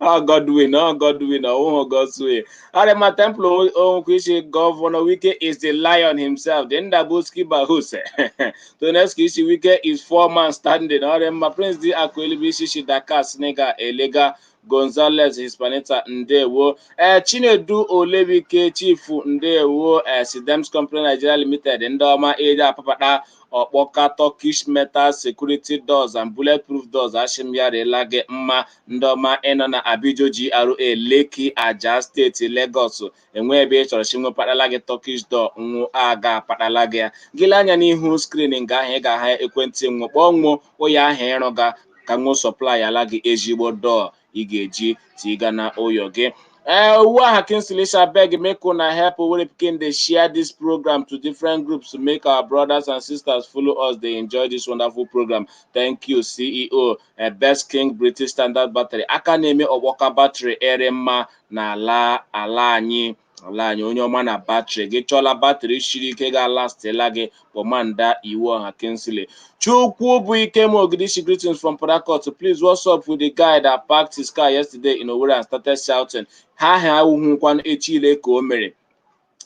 Oh, Godwin, oh, Godwin, oh, God's way. Arema Temple Onkwuishi, Governor Wike is the lion himself. The Ndabuski Bahuse. Toneski Ishi, Wike is four-man standing. Arema Prince D. Akwelibi Ishi, Dakar, Senegal, Elega, Gonzalez, Hispanita, Ndewo. Chinedu Olebike, Chief, Ndewo, Sidems Company Nigeria Limited, Ndoma, Eda, Papata, Ọkpọka Turkish Metal Security Doors and Bulletproof Doors, ashim ya rela gị mma. Ndị ọma ịnọ na Abijo GRA, Lekki Aja, steeti Lagos, enwe ebe ị chọrọ chinwe kpatala gị Turkish door nwụ aga akpatala gị ya. Gịle anya n'ihu screen nga ahụ, ị ga-ahụ ekwentị nwụ, kpọọ nwụ ụyọ ahụ ịrụga ka nwụ supply ala gị ezigbo door ị ga-eji tiga na ụyọ gị. Uwaha Kingsley abeg, make una help Owerri Pikin dey share this program to different groups to make our brothers and sisters follow us dey enjoy this wonderful program. Thank you, CEO Best King British Standard Battery. Aka na-eme ọgbọka battery ere mma n'ala ala anyị, ala anyị. Onye ọma na battery gị chọọla battery siri ike ga-alastịla gị, kpọmanda Iwu Ọha Kingsley. Chukwu bụ Ike Mogidisi, greetings from Port Harcourt. Please, what's up with the guy that parked his car yesterday in Owerri and started shouting? Ha ha awụhụkwanụ echile ka o mere.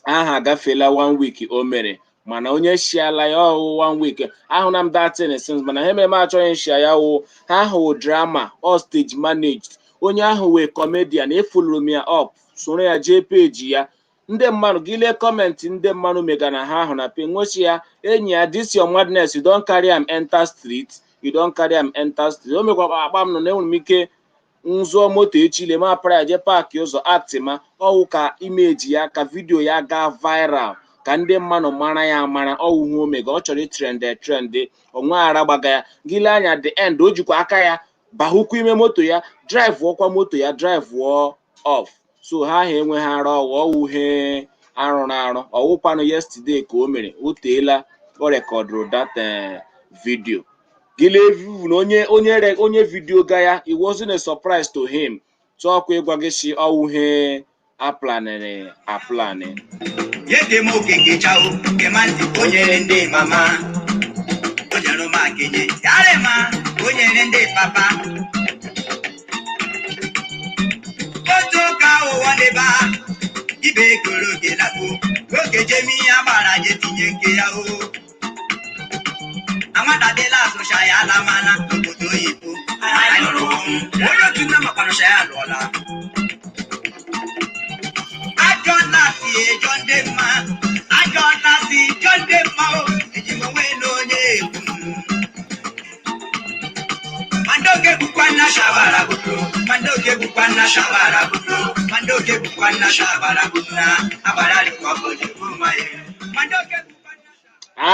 Aha agafeela one week o mere. Mana onye shiala ya ọwụ one week. Ahụna m that thing since, mana ha mere m achọghị nshia ya wụ ha hụ drama or stage managed. Onye ahụ wee comedian, efollow m ya up, soro ya jee peji ya. Ndị mmadụ gị lee comment ndị mmadụ megana ha ahụ na pe nwechi ya enyi ya, "This your madness, you don carry am enter street, you don carry am enter street." O mekwa akpa m nọ na enwere m ike nzụọ moto echile ma para ya jee park ụzọ atịma ọwụ ka imeji ya ka video ya gaa viral ka ndị mmadụ mara ya amara ọwụhụ omega ọ chọrọ itrend trend onwe ara gbaga ya. Gị lee anya the end, o jikwa aka ya bahụkwa ime moto ya, drive ọkwa moto ya, drive off. So ha ahụ enweghị ara ọwụ ọwụ ihe arụrụ arụ. Ọwụkwanụ yesterday ka o mere, o teela o recordụrụ that video. Gịle na onye video ga ya, it wasn't a surprise to him. Chọọkwa ịgwa gị si ọwụ ihe aplanịrị aplanị. Yeke m okeke chao, gema ntị, o nyere ndị mama, o nyere ụmụ akenye, yarị ma o nyere ndị papa. Otu ụka ụwa n'ebe a, ibe ekoro oge lakpo, oge jemi ihe agbara je tinye nke ya o. Amadadịla asụcha ya ala mana n'obodo oyibo. Anyị nụrụ ọnwụ, onye otu nne makwanụcha ya alụọla. Ajọ nna si ejọ ndị mma, ajọ nna si jọ ndị mma o, eji m onwe na onye egwu. Mandoge bụkwa nna shabara bụrụ, mandoge bụkwa nna shabara bụrụ, mandoge bụkwa nna shabara bụ na agbara dịkwa obodo ma ya. Mandoge bụkwa nna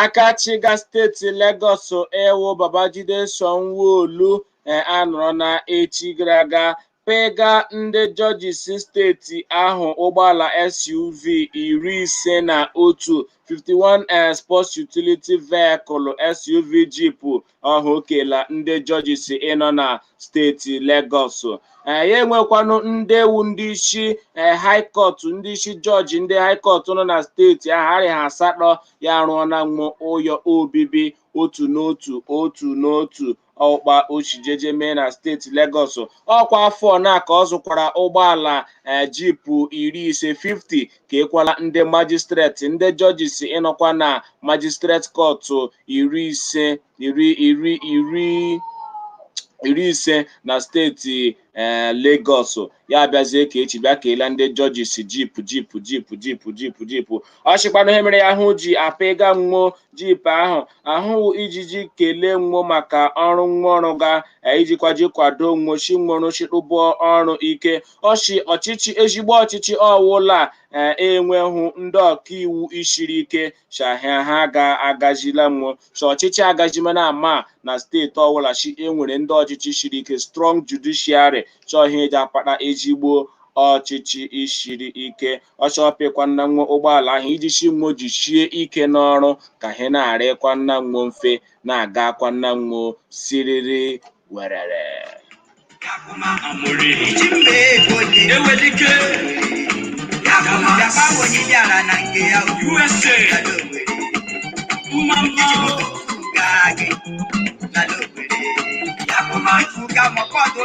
Aka chiga steeti Lagos ewu Babajide Sanwo-Olu anọrọ na echi gara aga pega ndị judges steeti ahụ ụgbọala SUV 51, 51 sports utility vehicle SUV Jeep ọhụ kela ndị judges ịnọ na steeti Lagos. Ya enwekwanụ ndị ewu ndị isi high court, ndị isi jọji ndị high court nọ na steeti ahụ arịa ha asatọ ya rụọ na nwụ ụyọ obibi otu n'otu otu n'otu ọkpa ochijeje mee na steeti Lagos. Ọkwa afọ na ka ọ zụkwara ụgbọala Jeep 50, 50, ka ekwala ndị magistrate, ndị judges ịnọkwa na magistrate court 50, 50, 50, 50 na steeti. Ee, Lagos ya abịazie ka echi bịa keela ndị judges jeep, jeep, jeep, jeep, jeep, jeep. Ọ sịkwanụ ihe mere ya ahụ ji apịga nwo jeep ahụ ahụ ijiji kelee nwo maka ọrụ nwa ọrụ ga ijikwa ji kwado nwo shi nwụrụ shitụbọ ọrụ ike. Ọchị ọchịchị, ezigbo ọchịchị ọwụla enweghị ndị ọkaiwu isiri ike shahia ha ga-agazila nwo so ọchịchị agazimana ama na steeti ọwụla shi enwere ndị ọchịchị siri ike, strong judiciary, chọọ ihe eji akpata ezigbo ọchịchị isiri ike. Ọchọpịkwa nna nwa ụgbọala ahụ iji shi nwo jisie ike n'ọrụ ka ha na-arịkwa nna nwo mfe na-agakwa nna nwo siriri werere. Amori. Chimbe Ebonyi. Ewelike. Bịakwa onye bịara na nke ya o. USA. Umama. Gaa gị na l'Owerri. Ifuga mọkọdụ.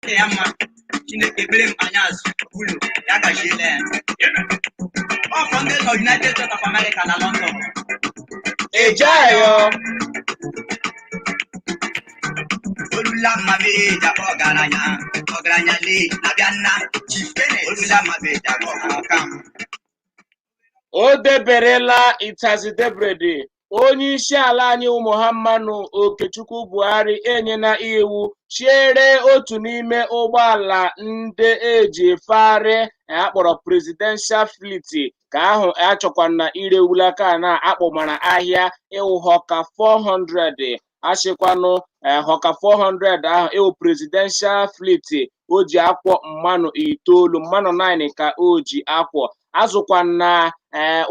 Ya mma, Chineke bere m anya azụ ụlọ ya gaziela ya. Ọ ndị nọ United States of America na London. Ejeyo. Olula mma meja ọgaranya ọgaranya lee abịa nna Chief Kenneth. Olula mma meja ọka. O deberela itazidebrede. Onye isi ala anyị Muhammadu Okechukwu Buhari enyela iwu chiere otu n'ime ụgbọala ndị eji efegharị akpọrọ presidential fleet ka ahụ achọkwana irewulaka na akpọmara ahịa ịwụ Hawker 400. Achịkwanụ Hawker 400 ahụ ịwụ presidential fleet o ji akwọ mmanụ itoolu, mmanụ 9 ka o ji akwọ. Azụkwana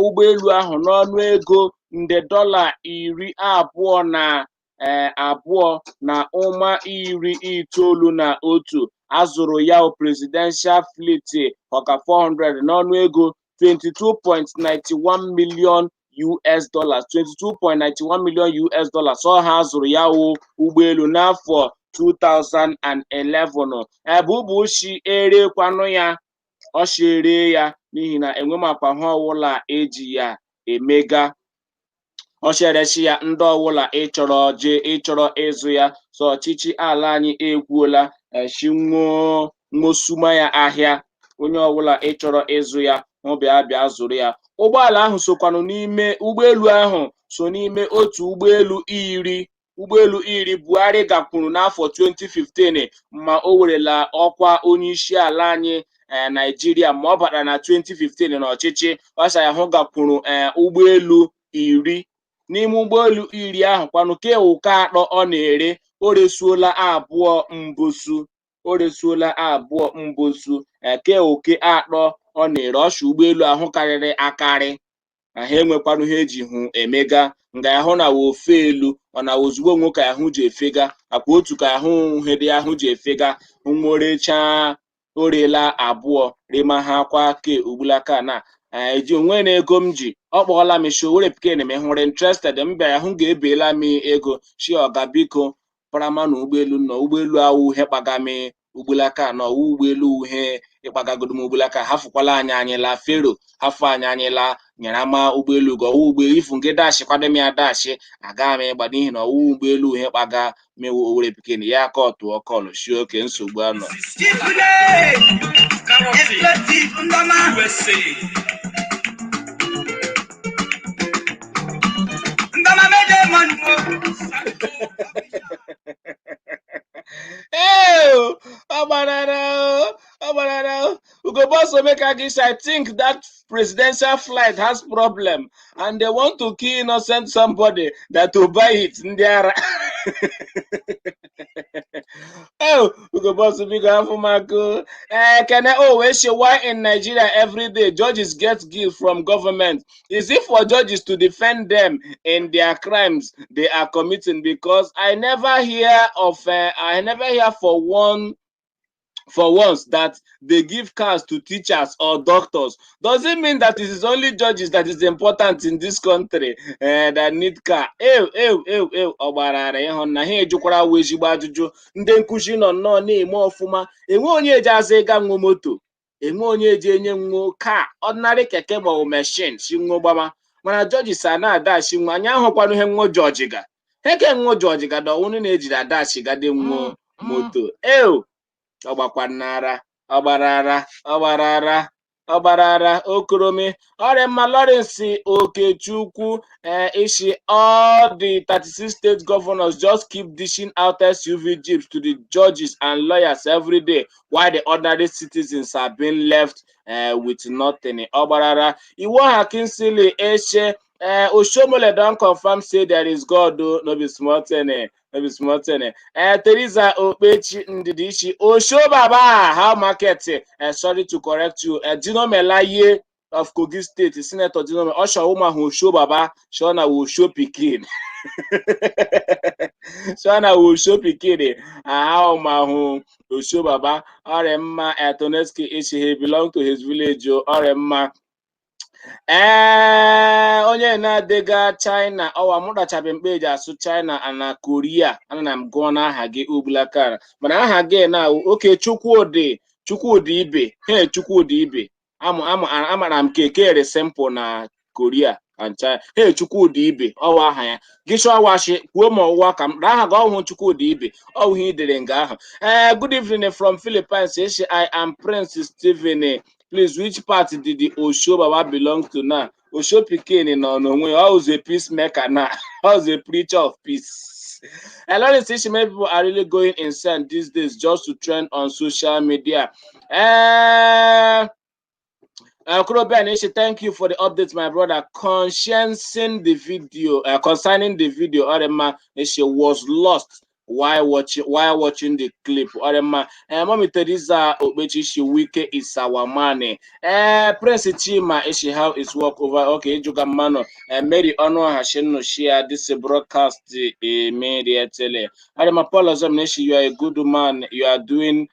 ụgbọelu ahụ n'ọnụ ego nde $22.91. Azụrụ ya presidential fleet Hawker 400 n'ọnụ ego 22.91 million US dollars, 22.91 million US dollars. Ọ ha zụrụ ya wụ ụgbọelu n'afọ 2011. Ebe ụbụchi erekwanụ ya, ọ ere ya n'ihi na enwemakwa ha ọwụla eji ya emega. Ọcheresi ya ndị ọwụla ịchọrọ jee ịchọrọ ịzụ ya. So ọchịchị ala anyị ekwuola eshinwosuma ya ahịa, onye ọbụla ịchọrọ ịzụ ya hụ bịa bịa zụrụ ya. Ụgbọala ahụ sokwanụ n'ime ụgbọelu ahụ so n'ime otu ụgbọelu iri ụgbọelu iri Buhari gakwuru n'afọ 2015 ma o werela ọkwa onye isi ala anyị Naijiria. Ma ọ batara na 2015 n'ọchịchị, ọsa ya hụ gakwuru ụgbọelu iri. N'ime ụgbọelu iri ahụ kwanụ ke ụka atọ ọ na-ere, o resuola abụọ mbosu, o resuola abụọ mbosu ke oke atọ ọ na-ere. Ọsha ụgbọelu ahụ karịrị akarị na ha enwekwanụ ha eji hụ emega nga ahụ na ofe elu ọ na ozugbo nwoke ka ahụ ji efega akwa otu ka ahụ hede ahụ ji efega nworechaa. O reela abụọ rema ha kwa ke ugbulaka na eji onwe na ego m ji. Ọ kpọọla m shi owere pikin m hụrụ interested m bịara hụ ga-ebela m ego shi ọga biko parama na ụgbọelu nọ ụgbọelu awụ ihe kpaga m Ugbulaka na ọwụ ụgbọelu uhie ịkpagagodo m ugbulaka hafụkwala anyị anyị laa fero hafụ anyị anyị laa nyere ama ụgbọelu gị ọwụ ụgbọelu ifu nke dashi kwado m ya dashi aga m ịgba n'ihi na ọwụ ụgbọelu uhie kpaga mewu Owerri pikin ya ka ọ tụọ kọlụ shi oke nsogbu anọ. Chifule, explosive ndọma. USA. Ndọma meje mọnụ. Ee, ọ gbarara o, ọ gbarara o. Ugo Boss Omeka gị, I think that presidential flight has problem and they want to kill innocent somebody that will buy it. Ndị ara. Oh, Ugo Boss biko afọ maka Kene o wee say why in Nigeria every day judges get gift from government? Is it for judges to defend them in their crimes they are committing? Because I never hear for once that they give cars to teachers or doctors. Does it mean that it is only judges that is important in this country that need car? Ew, ew, ew, ew, ọ gbarara ịhụ na ha ejukwara wụ ezigbo ajụjụ. Ndị nkụzi nọ nnọọ na-eme ọfụma, enwe onye eji aza ịga nwe moto, enwe onye eji enye nwo kaa ordinary keke maọbụ machine si nwo gbama, mana judges a na-adachi nwa anyị ahụkwanụ ihe nwo jọji ga heke nwo jọji ga dọwụnụ na-ejiri adachi gade nwo moto. Ew, ọ gbakwanara, ọ gbarara, ọ gbarara, ọ gbarara okoromi ọrịa mma. Lawrence Okechukwu ishi all the 36 state governors just keep dishing out SUV jeeps to the judges and lawyers every day while the ordinary citizens are being left with nothing. Ọ gbarara. Iwoha Kingsley Eshe, Oshiomhole don confirm say there is God o, no be small thing, no be small thing. Teresa Okpechi Ndidichi, Osho Baba, how market? Sorry to correct you. Dino Melaye of Kogi State, Senator Dino Osho Uma Osho Baba, Shona Osho Pikin. Shona Osho Pikin. How ma hu Osho Baba, Oremma Etoneski Ishi, he belong to his village, Oremma. Ee, onye na-adịga China ọwa mụtachabe mkpe eji asụ China na Korea ana m gụọ n'aha gị ugbulakara mana aha gị na oke Chukwudi Chukwudi Ibe he Chukwudi Ibe amụ amụ amara m ka ekere simple na Korea and China he Chukwudi Ibe ọwa aha ya gị chọwashi kwuo ma ọwụwa ka m aha gị ọhụụ Chukwudi Ibe ọwụ ihe idere nga ahụ. Ee, good evening from Philippines. Eshi I am Prince Stephen. Please, which part did the Osho Baba belong to now? Osho Pikin nọ n'onwe ya, ọ was a peacemaker now. Ọ was a preacher of peace. A lot of many people are really going insane these days just to trend on social media. Kuro Ben Ishi, thank you for the update, my brother. Consciencing the video, concerning the video, Orema Ishi was lost while watching the clip. Orema, Mommy Teresa Okpechi Ishi, Wike is our money. Prince Chima Ishi, how is work over? Okay, Juga Mano. Mary Ono Hashinu share this broadcast immediately. Orema Paul Azam Ishi, you are a good man. You are good.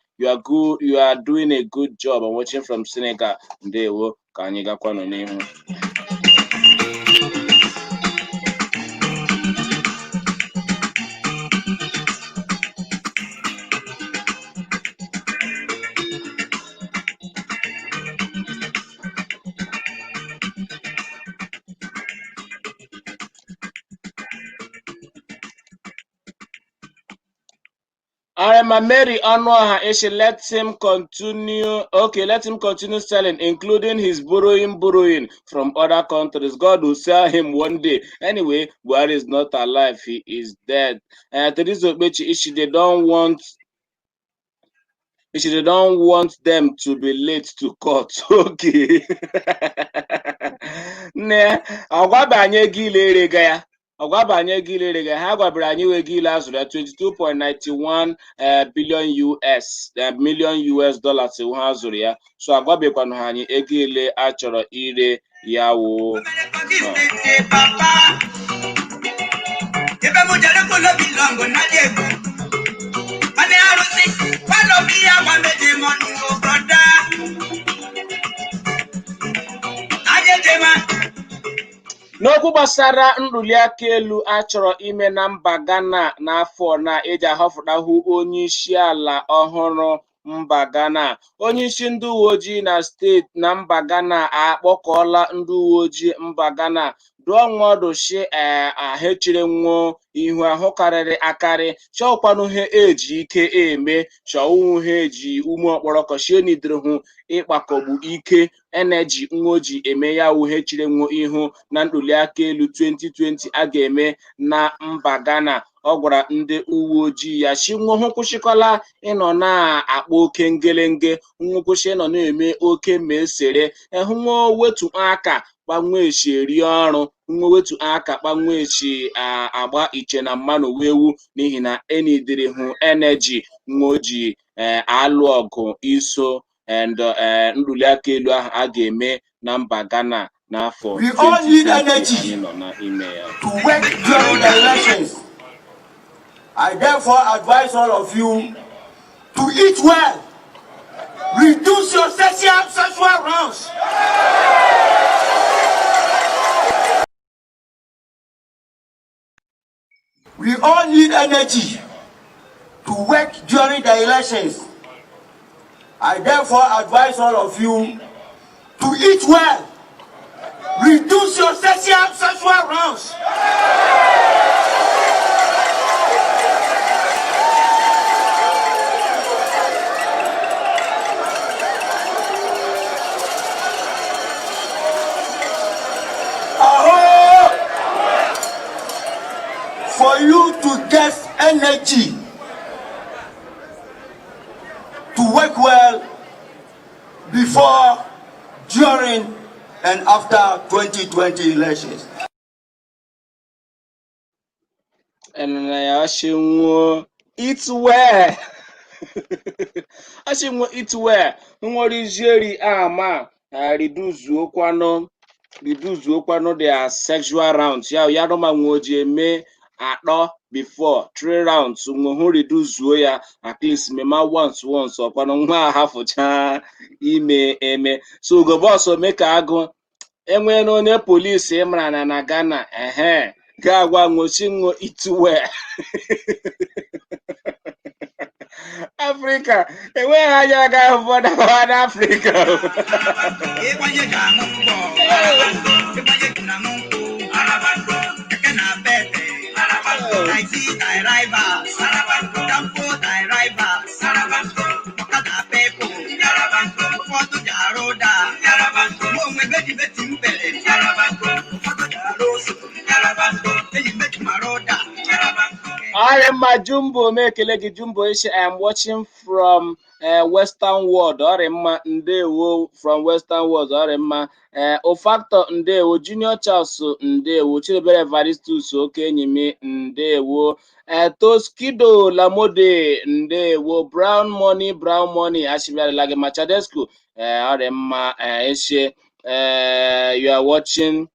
You are doing a good job. I'm watching from Senegal. Ndewo ka anyị gakwanụ n'ihu. Alright, Mary Onuoha Ishi, let him continue. Okay, let him continue selling, including his borrowing from other countries. God will sell him one day. Anyway, Buhari is not alive; he is dead. Teresa Okpechi Ishi, they don't want them to be late to court. Okay. Nne, ọgwabanye ego ile erega ya. Ọgwabanye ego ile erega ya. Ha gwabara anyị ego ile azụrụ ya 22.91 billion US million US dollars ha zụrụ ya. So agwabekwanụ ha anyị ego ile a chọrọ ire ya wụ. Papa, ebe m jere kolo belong na dị egwu. Mana arụsị, kwalo bi ya gwa meje mọnụ o brother. Aje jema. N'okwu gbasara ntuliaka elu a chọrọ ime na mba Ghana n'afọ na eji ahọpụtahụ onye isi ala ọhụrụ mba Ghana, onyeisi ndị uwe ojii na steeti na mba Ghana akpọkọọla ndị uwe ojii mba Ghana dụọ nwa ọdụ shi ahechiri nwụọ ihu ahụ karịrị akarị, chọọkwanụ ha eji ike eme chọwụ ha eji ume ọkpọrọkọ shie n'idiri hụ ịkpakọgbu ike energy nwa oji eme ya wụ ha chiri nwụ ihu na ntuliaka elu 2020 a ga-eme na mba Ghana. Ọ gwara ndị uwe ojii ya shi nwa hụ kwụsịkọla ịnọ na-akpa oke ngelenge, nwa kwụsị ịnọ na-eme oke mesere ehụ nwa wetu aka kpanwe esi eri ọrụ, nwa wetu aka kpanwe esi agba iche na mmanụ wewu, n'ihi na enidiri hụ energy nwa oji alụ ọgụ iso and ntuliaka elu ahụ a ga-eme na mba Ghana n'afọ We all need 2020 energy anyị nọ n'ime ya. to work during the elections. I therefore advise all of you to eat well, reduce your sexual rounds. We all need energy to work during the elections. I therefore advise all of you to eat well, reduce your sexual rounds. Aho! For you to get energy to work well before, during, and after 2020 elections. Enene ya ashinwo eat well, ashinwo eat well, nworizieri ama reduce their sexual rounds ya ya roma nwe oji eme atọ before three rounds, nwe hụ reduce ya at least mema once once ọkwanụ nwa ahafụcha ime eme. So Ugobos ome ka agụ enwee na onye polisi ịmara na na Ghana ehe ga-agwa nwochi nwo eat well. Afrịka enweghị anya ga ụfọdụ n'Afrịka. Ịgbanye ga-aṅụ mgbọ, ịgbanye na-aṅụ nkwụ, keke na pepe, taxi drivers, danfo drivers, ọkada people, ụfọdụ ji arụ ụda, mụ onwe beji beti mbele, ụfọdụ ji arụ ose, enyi meji mara ụda. Ọrị mma Jumbo, m ekele gị Jumbo. Ishi I am watching from Western World. Ọrị mma, ndewo from Western World. Ọrị mma Ofactor, ndewo Junior Charles, ndewo Chidebere Evaristus oke enyi m, ndewo Toskido Lamode, ndewo Brown Money, Brown Money ashibịarịla gị Machadesco. Ọrị mma, eshe you are watching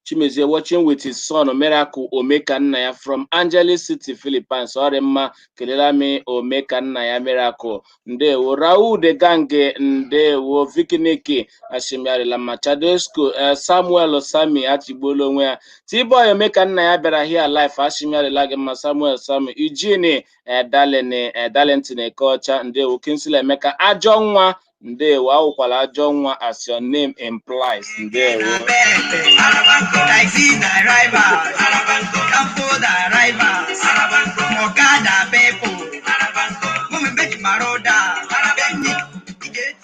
Chimezie watching with his son Miracle Omekannaya from Angeles City, Philippines. Ọrị mma, kelela m Omekannaya Miracle. Ndewo Raul de Gange, ndewo Vikiniki ashimịarịla Machadesco, Samuel Sami achigbuola onwe ya. T-Boy Omekannaya bịara here live, ashimịarịla gị mma Samuel Sami. Eugene Darlington Ekeọcha, ndewo Kingsley Emeka ajọ nwa, ndewo awụkwala ajọ nwa as your name implies, ndewo. Taxi drivers, danfo drivers, ọkada people, mụ meji mara ụda, enyi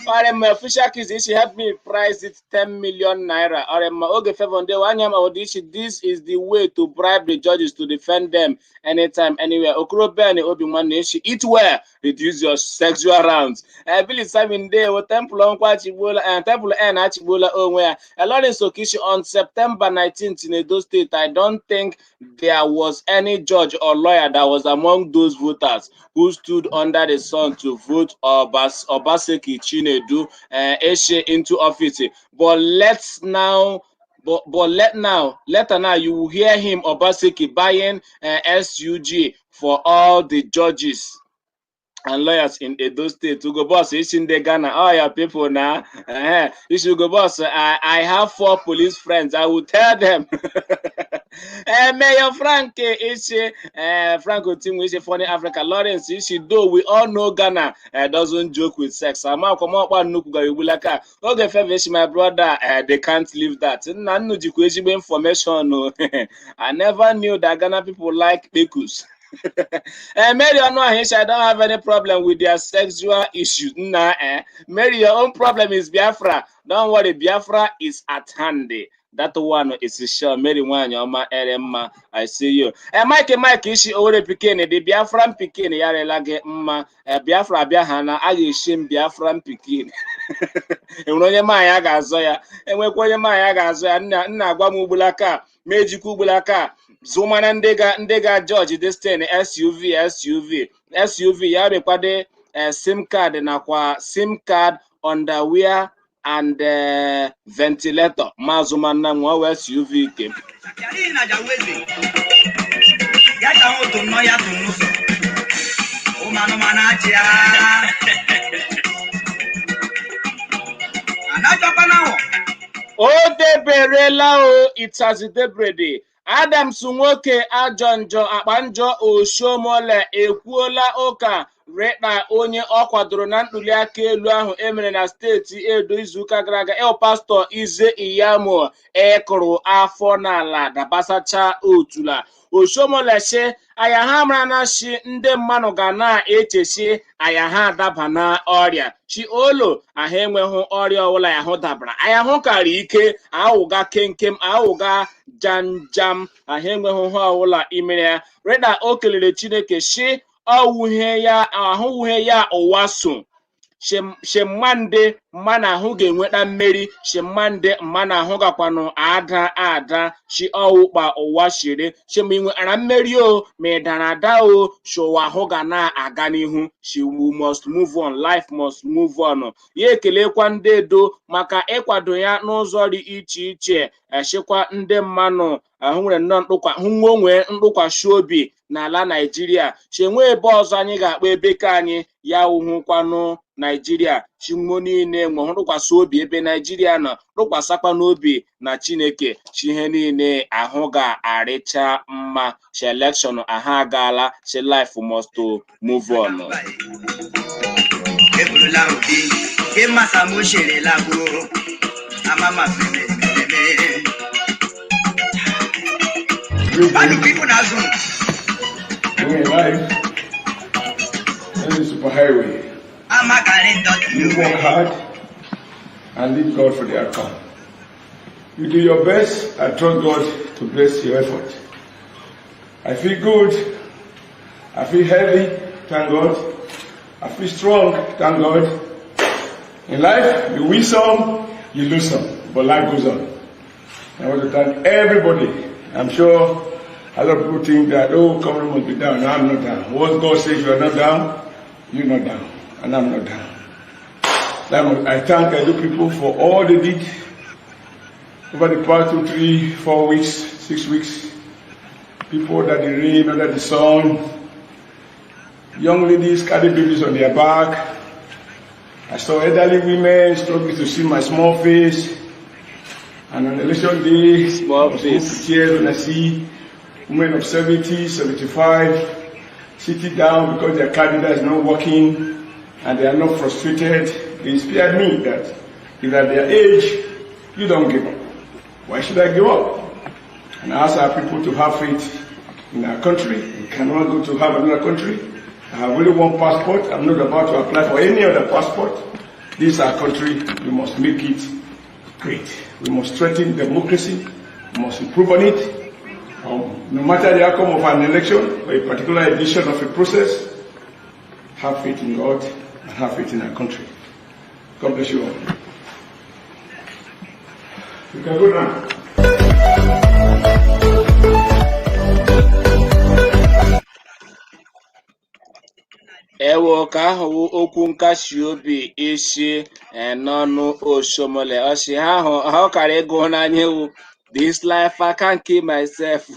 Ọrịma official keys isi help me price it 10 million naira. Ọrịma oge favor ndewo anya ma odishi, this is the way to bribe the judges to defend them anytime anywhere. Okoro Ben Obi nwanne ishi eat well, reduce your sexual rounds. Billy Simon ndewo Temple Nkwa achigbuola, Temple N achigbuola onwe ya. Lawrence Okishi on September 19th in Edo State, I don't think there was any judge or lawyer that was among those voters who stood under the sun to vote Obaseki Chinedu Eshe into office. But let's now, but let now, later now, you will hear him Obaseki buying SUG for all the judges. And lawyers in Edo State. Ugo Boss, isi ndị Ghana, all your people now. Isi Ugo Boss, I have four police friends. I will tell them. Mayor Frank isi Frank Otinwe isi Funny Africa. Lawrence isi, though we all know Ghana doesn't joke with sex. Ama akwamọkpa nnukwu gara egbulaka. Oge Feve isi, my brother, they can't leave that. Nna nnu jikwa ezigbo information o. I never knew that Ghana people like kpekus. Mary Onuahisha, I don't have any problem with their sexual issues. Nah, eh. Mary, your own problem is Biafra. Don't worry, Biafra is at hand. That one is sure. Mary nwanyị ọma ere mma. I see you. Mike Mike isi Owere pikin, the Biafran pikin yarela gị mma. Biafra abịa ha na a ga-eshi m Biafran pikin. Enwere onye maanyị a ga-azọ ya. Enwekwa onye maanyị a ga-azọ ya. Nna nna agwa m ugbulaka ma ejikwa ugbulaka zụmana ndị ga judge this thing SUV SUV SUV ya mekwade SIM card nakwa SIM card, underwear and ventilator mazụmanna nwa wee SUV ke. Yari na jaweze. Ya ta ho to no ya to no so. O manu mana chia. Anajọ pa na wo. O deberela o itazi debrede. Adams nwoke ajọ njọ akpa njọ Oshiomhole ekwuola ụka rịkpa onye ọ kwadoro na ntuliaka elu ahụ emere na steeti Edo izuụka gara aga, el Pastọ Ize Iyamu ịkụrụ afọ n'ala dabasacha otula. Oshiomhole shi aya ha mara na shi ndị mmadụ ga na-echechi aya ha adaba na ọrịa chi olo ahụ enweghị ọrịa ọbụla ya hụ dabara aya hụ kara ike awụga kenkem awụga jamjam ahụ enweghị ihe ọbụla imere ya. Reda o kelere Chineke shi ọwụhe ya ahụwuhe ya ụwa so shemmande mmanụ ahụ ga-enweta mmeri shemmande mmanụ ahụ gakwanụ ada ada shi ọwụkpa ụwa shiri shima inwetara mmeri o ma ị dara ada o shụwa ahụ ga na-aga n'ihu. She must move on, life must move on. Ya ekelekwa ndị Edo maka ịkwado ya n'ụzọ dị iche iche, eshikwa ndị mmanụ ahụ nwere nnọọ ntụkwa hụ nwe nwee ntụkwasị obi n'ala Naijiria chenwe ebe ọzọ anyị ga-akpọ ebe ka anyị ya wụhụkwanụ Naijiria chinwo niile nwe ntụkwasị obi ebe Naijiria nọ tụkwasịkwa n'obi na Chineke chi ihe niile ahụ ga-arịcha mma chi election ahụ agaala chi life must to move on. Eburula obi ke masa mo shere lagbo amama feme meme. Manu people na zoom. We're in life. This is superhighway. Amakari ndọtị. You work hard and leave God for the outcome. You do your best and trust God to bless your effort. I feel good. I feel healthy, thank God. I feel strong, thank God. In life, you win some, you lose some, but life goes on. I want to thank everybody. I'm sure a lot of people think that, oh, Comrade must be down. No, I'm not down. Once God says you are not down, you're not down. And I'm not down. I thank Edo people for all they did over the past 2, 3, 4 weeks, 6 weeks. People that the rain, under the sun, young ladies carry babies on their back. I saw elderly women struggling to see my small face. And on election day, Small I was moved face. To tears when I see women of 70, 75 sitting down because their candidate is not working and they are not frustrated. They inspired me that if at their age, you don't give up. Why should I give up? And I ask our people to have faith in our country. We cannot go to have another country. I have only one passport. I'm not about to apply for any other passport. This is our country. We must make it great. We must strengthen democracy. We must improve on it. No matter the outcome of an election or a particular edition of a process, have faith in God and have faith in our country. God bless you all. You can go now. Ewo ka ahụ okwu nkasi obi isi n'ọnụ Oshiomhole ọsị ha ahụ ha ọ kara ịgụ n'anya ewu this life I can't kill myself.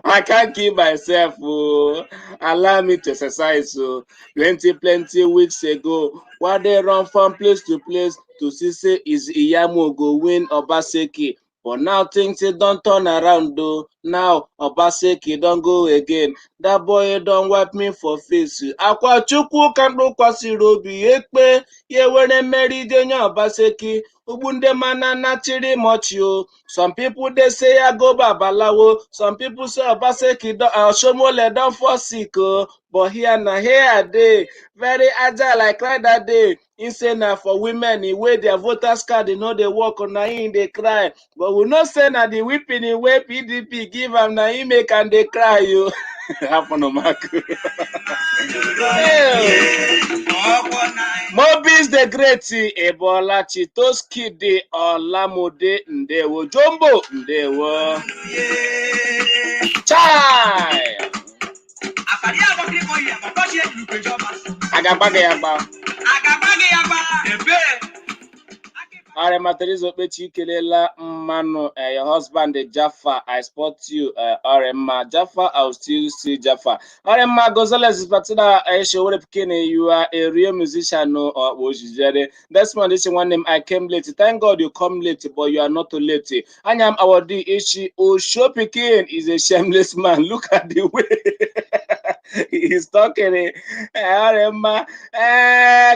I can't keep myself. Oh. Allow me to exercise. Oh. Plenty, plenty weeks ago, while they run from place to place to see say Ize-Iyamu go win Obaseki. But now things it don turn around though. Now Obaseki don go again. That boy don wipe me for face. Akwa Chukwu ka m tụkwasịrị obi ekpe ya were mmeri nye Obaseki. Ugbu ndị mana nachiri m ọchị o. Some people dey say I go babalawo. Some people say Obaseki don Oshiomhole don fall sick o. But here na here I dey. Very agile I cry that day. He say na for women e wey their voters card e no dey work, na him dey cry. But we know say na the whipping wey PDP give am na him make am dey cry o. Happen Mark. Mobis the Great Ebolachi Toskide Olamode Ndewo Jombo Ndewo Chai Agagba gị agba. Ọrịa Teresa Okpechi ikelela mmanụ, your husband Jaffa, I spot you. Ọrịa Jaffa, I will still see Jaffa. Ọrịa Gonzalez Patina Eshewere Pikini, you are a real musician. No ojijere Desmond Ichi nwanne m, I came late. Thank God you come late, but you are not too late. Anyam Awodi Ichi Osho Pikin is a shameless man. Look at the way he is talking. Ọrịa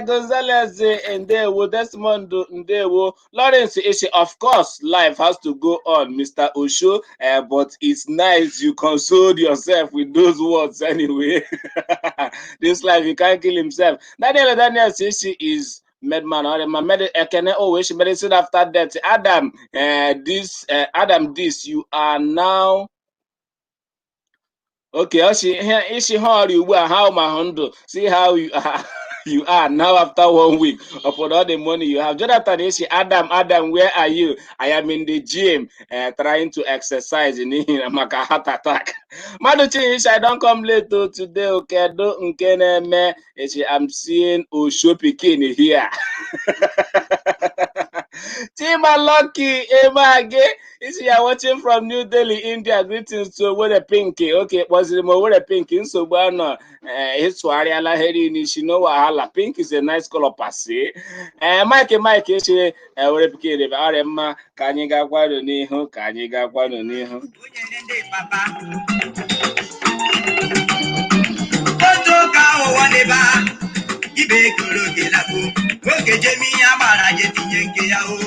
Gonzalez ndewo. Desmond ndewo. Lawrence Ishi, of course, life has to go on, Mr. Osho, but it's nice you consoled yourself with those words anyway. This life, he can't kill himself. Daniel Daniel Ishi is madman or my Ekene oh medicine after death. Adam, this Adam, this you are now. Okay, Ishi how you how my handle. See how you are. You are now after 1 week upon all the money you have. Jonathan Ishi, Adam, Adam, where are you? I am in the gym trying to exercise in maka heart attack. Maduchi Ishi, I don come late to today. Okay, do nke na-eme. Ishi, I'm seeing Osho Pikin here. Chima Lucky Emage. Ishi, you are watching from New Delhi, India. Greetings to Owere Pinky. Okay, kpọziri m Owere Pinky. Nsogbu anọ. Ịsụgharịala ihe niile isi no wahala. Pink is a nice color per se. Mike Mike Ishi, Owere Pikin ọrịa mma ka anyị ga-akwanụ n'ihu ka anyị ga-akwanụ n'ihu. Otu ụka ụwa n'ebe a, ibe koro oge lakpo, nwoke jemi ihe agbara je tinye nke ya o.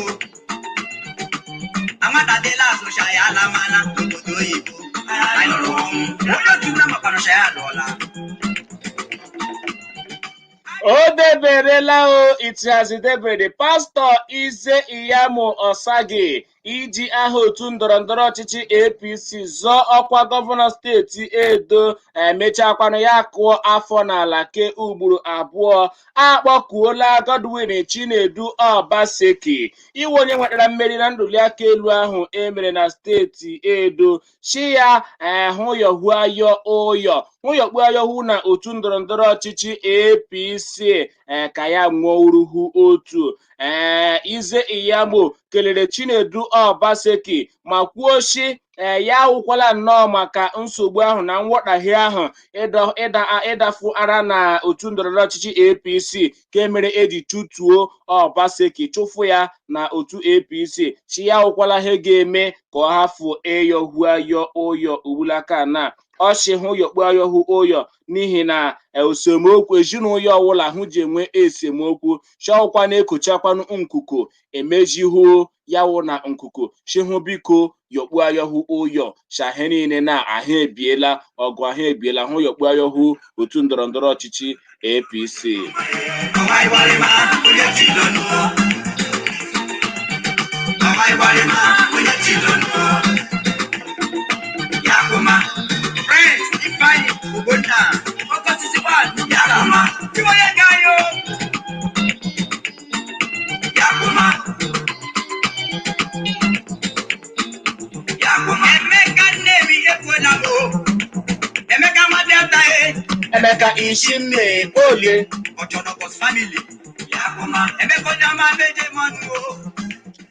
Amatadịla asụcha ya ala mana n'obodo oyibo. Anyị nụrụ ọnwụ. Onye otu na makwanụcha ya alụọla. O deberela o, it has debere Pastọ Ize-Iyamu Osage iji aha otu ndọrọndọrọ ọchịchị APC zọọ ọkwa gọvanọ steeti Edo emechakwanụ ya kụọ afọ n'ala ke ugboro abụọ. Akpọkuola Godwin Chinedu Obaseki iwe onye nwetara mmeri na ntuliaka elu ahụ emere na steeti Edo chi ya hụyọhuayọ ụyọ hụyọkpuayọhụ na otu ndọrọndọrọ ọchịchị APC ka ya nwụọ uruhu otu. Ize-Iyamu kelere Chinedu Obaseki ma kwuo shi ya awụkwala nnọọ maka nsogbu ahụ na nghọtahie ahụ ịdafu ara na otu ndọrọndọrọ ọchịchị APC ka emere eji chụtuo Obaseki chụfụ ya na otu APC chi ya awụkwala ihe ga-eme ka ọ hafụ ịyọhuayọ ụyọ ugbulaka na ọchị hụ yọkpu ayọhụ ụyọ n'ihi na esemokwu ezinụlọ ọwụla hụ ji enwe esemokwu chọọkwa na-ekochakwanụ nkuku emejihu ya wụ na nkuku chihụ biko yọkpu ayọhụ ụyọ shahe niile na ahụ ebiela ọgụ ahụ ebiela hụ yọkpu ayọhụ otu ndọrọndọrọ ọchịchị APC. Ọwa ịgbarịma onye chilonu. Ọwa ịgbarịma onye chilonu. Yakuma. Prince Ifeanyi Ogbonna. Ọkọsisi wa Yakuma. Iwọye gayo. Yakuma. Yakuma. Emeka Nnewi ekwela m o. Emeka nwa Delta e. Emeka Ishime Olie. Ọchọnọkọs family. Yakuma. Emeka onye ọma meje mọnụ o.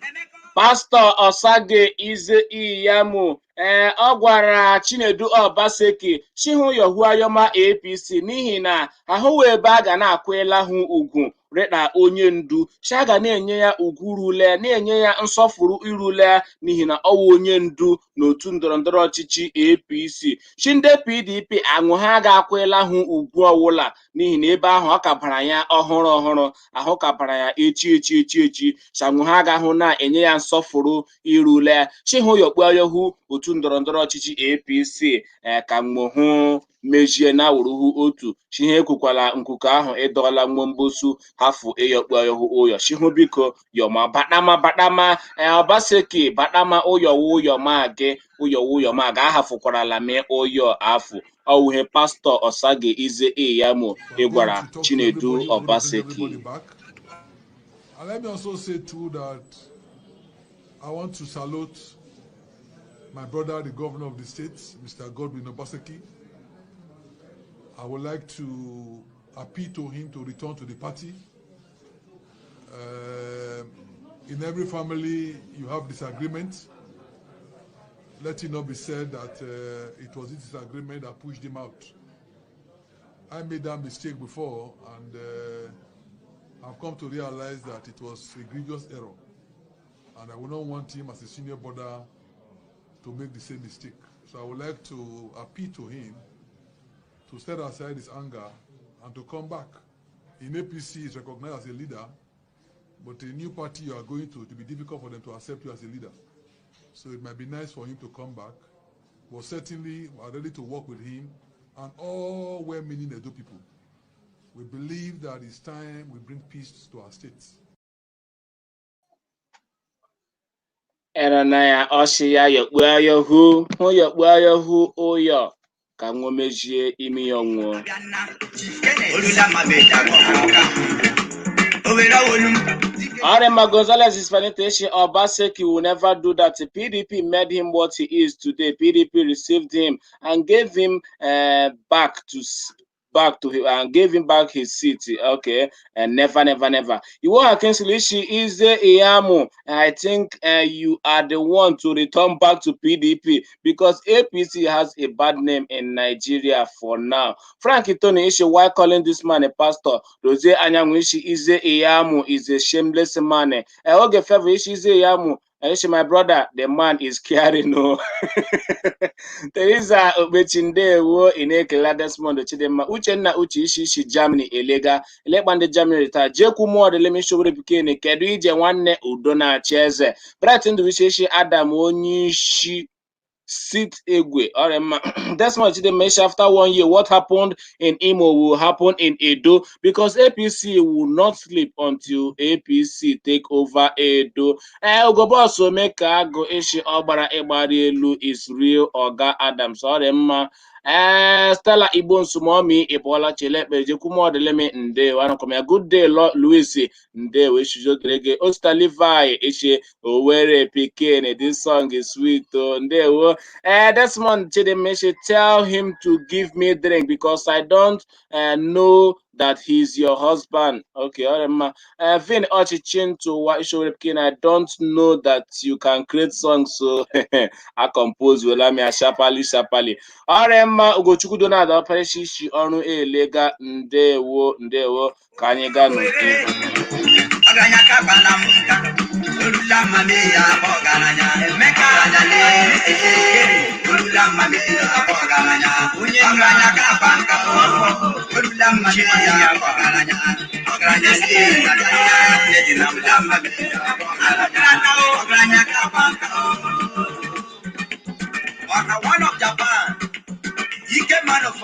Emeka. Pastọ Osage Ize-Iyamu Ee, ọ gwara Chinedu Obaseki chihụ yohuayoma APC n'ihi na ahụghị ebe a ga na-akwụla hụ ugwu rịkpa onye ndu chi a ga na-enye ya ugwu rule, na-enye ya nsọfụrụ irule, n'ihi na ọ wụ onye ndu n'otu ndọrọndọrọ ọchịchị APC. Chi ndị PDP aṅụ ha ga-akwụla hụ ugwu ọwụla, n'ihi na ebe ahụ ọ ka bara ya ọhụrụ ọhụrụ, ahụ ka bara ya echi echi echi echi, chanwụ ha agahụ na-enye ya nsọfụrụ irule. Chihụ yokpuoyohu otu ndọrọndọrọ ọchịchị APC ka mgbohụ mejie na wuruhu otu chihe ekwukwala nkuku ahụ ịdọọla nwombosu hafụ ịyọkpuoyohu ụyọ. Chihụ biko yọma batama batama Obaseki batama ụyọwụ ụyọ ma gị ụyọwụ ụyọ ma ga ahafụkwarala mee ụyọ afụ ọwụhe. Pastọ Osage Ize Iyamo ịgwara Chinedu Obaseki. And let me also say too that I want to salute my brother, the governor of the state, Mr. Godwin Obaseki. I would like to appeal to him to return to the party. In every family, you have disagreements. Let it not be said that it was this disagreement that pushed him out. I made that mistake before, and I've come to realize that it was a grievous error. And I would not want him as a senior brother to make the same mistake. So I would like to appeal to him to set aside his anger and to come back. In APC, he's recognized as a leader, but a new party you are going to, it will be difficult for them to accept you as a leader. So it might be nice for him to come back. But certainly, we are ready to work with him and all well-meaning Edo people. We believe that it's time we bring peace to our states. Erana ya ọsị ya yọkpuo yohu hụ yọkpuo yohu ụyọ ka nwo mejie imi ya ọnwụọ. Arema Gonzalez Hispanite Obaseki will never do that. PDP made him what he is today. PDP received him and gave him back to him and gave him back his seat. Okay, and never, never, never. Iwo Akinsulishi Ize Iyamu. I think you are the one to return back to PDP because APC has a bad name in Nigeria for now. Frank Itoni Ishi, why calling this man a pastor? Rose Anyanwu Ishi, Ize Iyamu is a shameless man. Oge Favor Ishi, Ize Iyamu. Ishi, my brother, the man is caring. No. Teresa Okpechi, ndewo. Ị na-ekele Desmond Chidimma Uchenna Uche Ishi Ishi Germany elega elekpa ndị Germany taa jekwu mụọ dịlem ishowere pikin. Kedu ije nwanne udo na-achị eze Bright Ndubuisi Ishi Adam onye isi sit egwe ọrịa mma. Desmond Chidimma Ishi, after one year, what happened in Imo will happen in Edo because APC will not sleep until APC take over Edo. Ee, Ugobos Omeka Agụ Ishi ọgbara ịgbara elu is real Oga Adams ọrịa mma. Ee, Stella Igbo Nsumomi ịbụọla Chelekpe Jekwumodilemi ndewo anọkọm ya. Good day Louis ndewo ishijo derege Osita Levi Ishe Owerri pikin, this song is sweet oh, ndewo. Ee, Desmond Chidimma Ishi, tell him to give me drink because I don't know that he's your husband. Okay, ọrịa mma. Vin Ọchịchị Ntụwa Ishowere pikin, I don't know that you can create songs, so I compose wela mi sharply sharply. Ọrịa mma. Ugochukwu Donald Ọparachi isi ọrụ elega ndewo ndewo ka anyị gaa n'ihu. Ọgaranya kabala m nka olula mami ya ọgaranya Emeka anyale olula mami ya ọgaranya onye ọgaranya kaba nka olula mami ya ọgaranya ọgaranya si olula mami ya ọgaranya ọgaranya kaba nka. Waka one of Japan Ike man of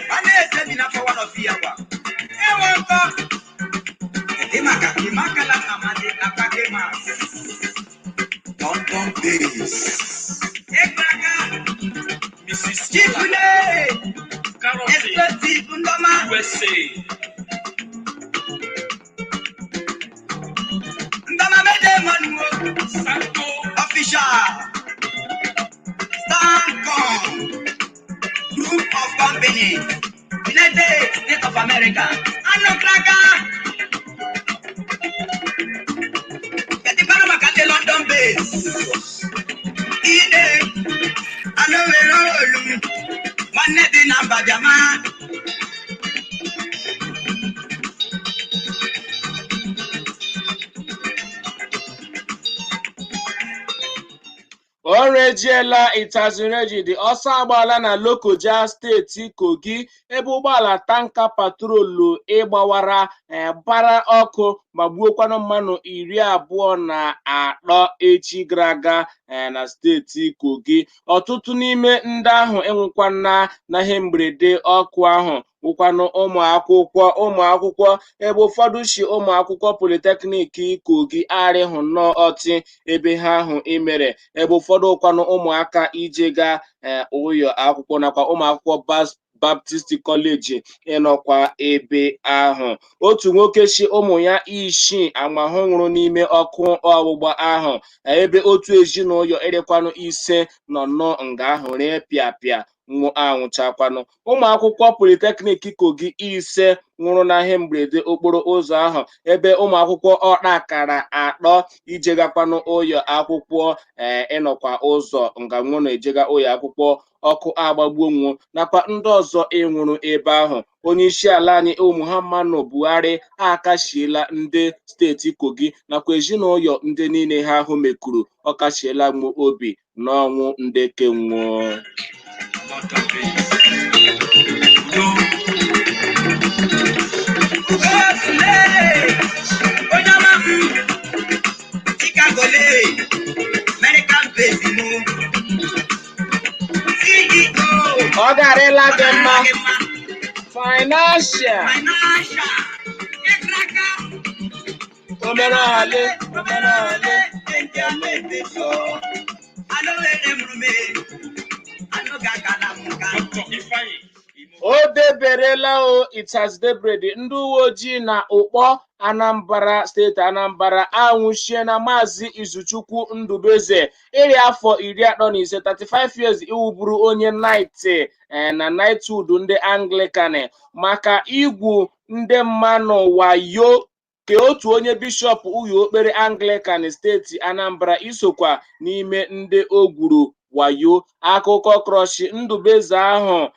Bane eze bi na for one of Iyawa Ewo nkọ Imaka Imakala Amadi Akpake Mas London Base. Egbaka Mrs. Chifule Carroty, Explosive Ndoma USA. Ndoma Mede Manuo Santo Official Stancom Group of Company United States of America Anokraka Kedu maka ndị London base Ide. Nwanne dị na mba bịama. O rejiela itazirejidi ọsọ agbaala na Lokoja, steeti Kogi, ebe ụgbọala tanka patrolu ịgbawara bara ọkụ ma gbuokwanụ mmanụ 23 echi gara aga na steeti Kogi. Ọtụtụ n'ime ndị ahụ enwekwana na ihe mberede ọkụ ahụ wụkwanụ ụmụ akwụkwọ, ebe ụfọdụ si ụmụ akwụkwọ Polytechnic Kogi arịhụ nnọọ ọtị ebe ha ahụ imere, ebe ụfọdụ ụkwanụ ụmụaka ijega ụyọ akwụkwọ nakwa ụmụ akwụkwọ Baptist College ịnọkwa ebe ahụ. Otu nwoke si ụmụ ya isii amahụ nwụrụ n'ime ọkụ ọgbụgba ahụ, ebe otu ezinụlọ erekwanụ ise nọ nnọọ nga ahụ ree pịapịa nwụ anwụchakwanụ. Ụmụ akwụkwọ Polytechnic Kogi ise nwụrụ na ihe mberede okporo ụzọ ahụ, ebe ụmụ akwụkwọ ọkpa akara atọ ijegakwanụ ụyọ akwụkwọ ịnọkwa ụzọ nga nwụ na-ejega ụyọ akwụkwọ ọkụ agbagbuo nwụ nakwa ndị ọzọ ịnwụrụ ebe ahụ. Onye isi ala anyị Muhammadu Buhari akashiela ndị steeti Kogi nakwa ezinụlọ ndị niile ha ahụ mekuru ọ kashiela mụ obi n'ọnwụ ndị kenwụọ. London base. Udo. Ugosule, onye ọma m, Chicago le, American base mụ. CEO. Ọ garịla gị mma. Ọ garịla gị mma. Financial. Financial. Ịkraka. Omenala, omenala. Nke mmepeso. Anụ were mrume. Anụ gagala m ga. Dr. Ifeanyi Imo. O deberela o, it has debrede. Ndị uwe ojii na Ụkpọ, Anambra steeti, Anambra anwụchie na Maazị Izuchukwu Ndubeze, iri afọ 35, 35 years, iwuburu onye knight na knighthood ndị Anglican maka igwu ndị mmanụ wayo ka otu onye bishọp ụlọ okpere Anglican steeti Anambra isokwa n'ime ndị o gwuru wayo. Akụkọ krọshi Ndubeze ahụ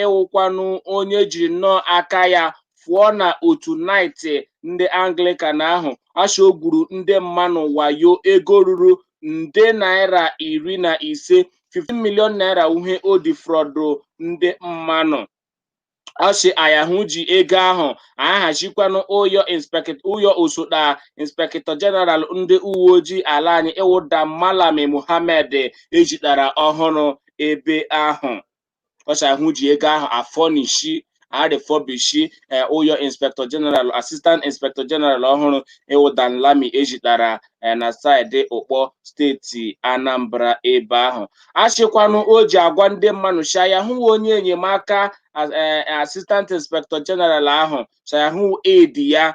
ịwụkwanụ onye jiri nnọọ aka ya fụọ na otu knight ndị Anglican ahụ asha o gwuru ndị mmanụ wayo ego ruru nde naira 15, 15 million naira, uhe o defraudụ ndị mmanụ. Ọchị ayahụ ji ego ahụ ahazikwanụ ụyọ inspector, ụyọ osote inspector general ndị uwe ojii ala anyị ịwụda Malami Muhammed ejidara ọhụrụ ebe ahụ. Ọchị ahụ ji ego ahụ afọnishi arịfọbishi ụyọ inspector general, assistant inspector general ọhụrụ ịwụda Lami ejidara na side Ụkpọ, steeti Anambra ebe ahụ. Achịkwanụ o ji agwa ndị mmanụ shaya hụ onye enyemaka assistant inspector general ahụ shaya hụ edi ya,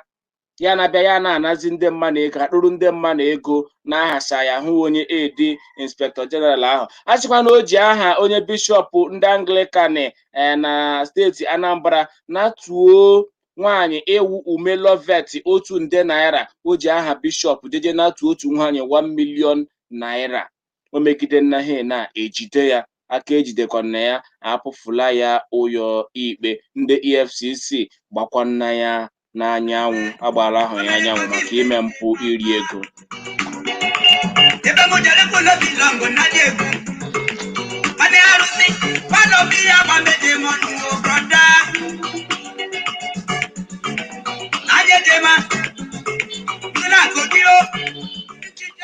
ya na-abịa ya na-anazi ndị mmadụ ego, akpụrụ ndị mmadụ ego n'aha shaya hụ onye edi inspector general ahụ. Achịkwa na o ji aha onye bishọp ndị Anglican na steeti Anambra na-tuo nwaanyị ịwụ Ume Lovet 1 nde naira. O ji aha bishọp jeje na-atụ otu nwaanyị 1 million naira. O megide nna ha na-ejide ya aka ejidekwana ya apụfula ya ụyọ ikpe. Ndị EFCC gbakwana ya n'anyanwụ, agbara ahụ ya anyanwụ maka ime mpụ iri ego. Ebe mo jere kó lóbi lọ́ngọ̀ náà egwu. Wọ́n arụsị, wọ́n lọ bí àgbà méje mọ́nu o, brother. Ayéjema, nínú àkókí ó.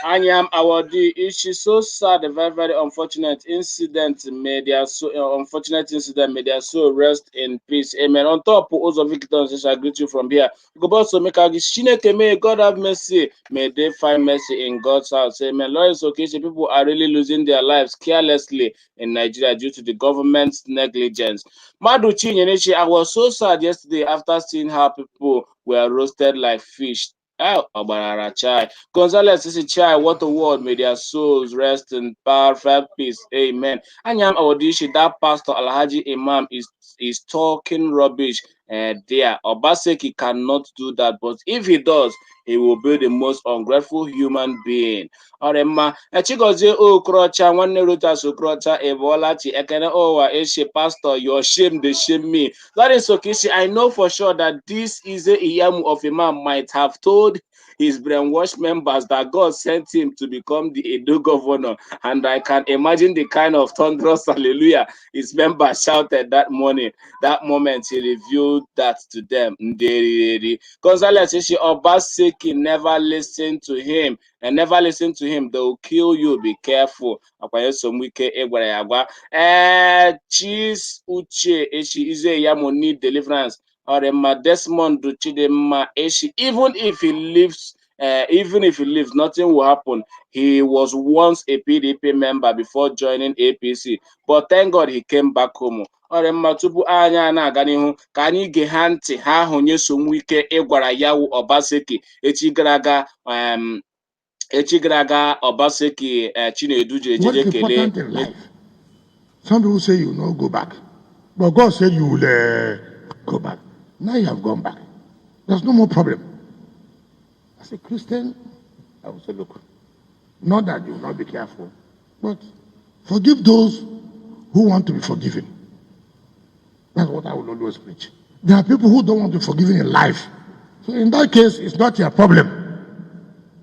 Anyam Awadi, is so sad, a very, very unfortunate incident. May their so unfortunate incident, may their soul rest in peace. Amen. On top, Ozo Victor says, I greet you from here. Go also make a Chineke, may God have mercy. May they find mercy in God's house. Amen. Lawrence Okechi, people are really losing their lives carelessly in Nigeria due to the government's negligence. Madu Chinyenechi, I was so sad yesterday after seeing how people were roasted like fish. Oh, Obarara Chai. Gonzalez is Chai, what a word. May their souls rest in perfect peace. Amen. Anyam Awodishi, that pastor Alhaji Imam is talking rubbish. There, Obaseki cannot do that, but if he does, he will be the most ungrateful human being. Ọ dị mma. Chigozie Okorocha, nwanne Rochas Okorocha, Ebolachi Ekene Owa Eshe, "Pastor, your shame dey shame me." Lawrence Okishi, "I know for sure that this Ize Iyamu of a man might have told his brainwashed members that God sent him to become the Edo governor, and I can imagine the kind of thunderous hallelujah his members shouted that morning, that moment he revealed that to them." Nderiri. Gonzales Ishi, "Obaseki, never listen to him and never listen to him. They will kill you. Be careful." Akwa Nyesom Wike ịgwara ya agwa. Ee, Chis Uche Echi, "Ize Iyamu need deliverance." Ọ dị mma. Desmond Chidimma Echi, "Even if he leaves, nothing will happen. He was once a PDP member before joining APC, but thank God he came back home." Ọ dị mma. Tupu anyị a na-aga n'ihu, ka anyị gee ha ntị ha ahụ Nyesom Wike ịgwara ya wụ Obaseki echi gara aga, echi gara aga Obaseki, Chinedu ji What ejeje is kelee. Important in life? Some people say you will not go back, but God said you will go back. Now you have gone back. There's no more problem. As a Christian, I will say, look, not that you will not be careful, but forgive those who want to be forgiven. That's what I will always preach. There are people who don't want to be forgiven in life. So in that case, it's not your problem.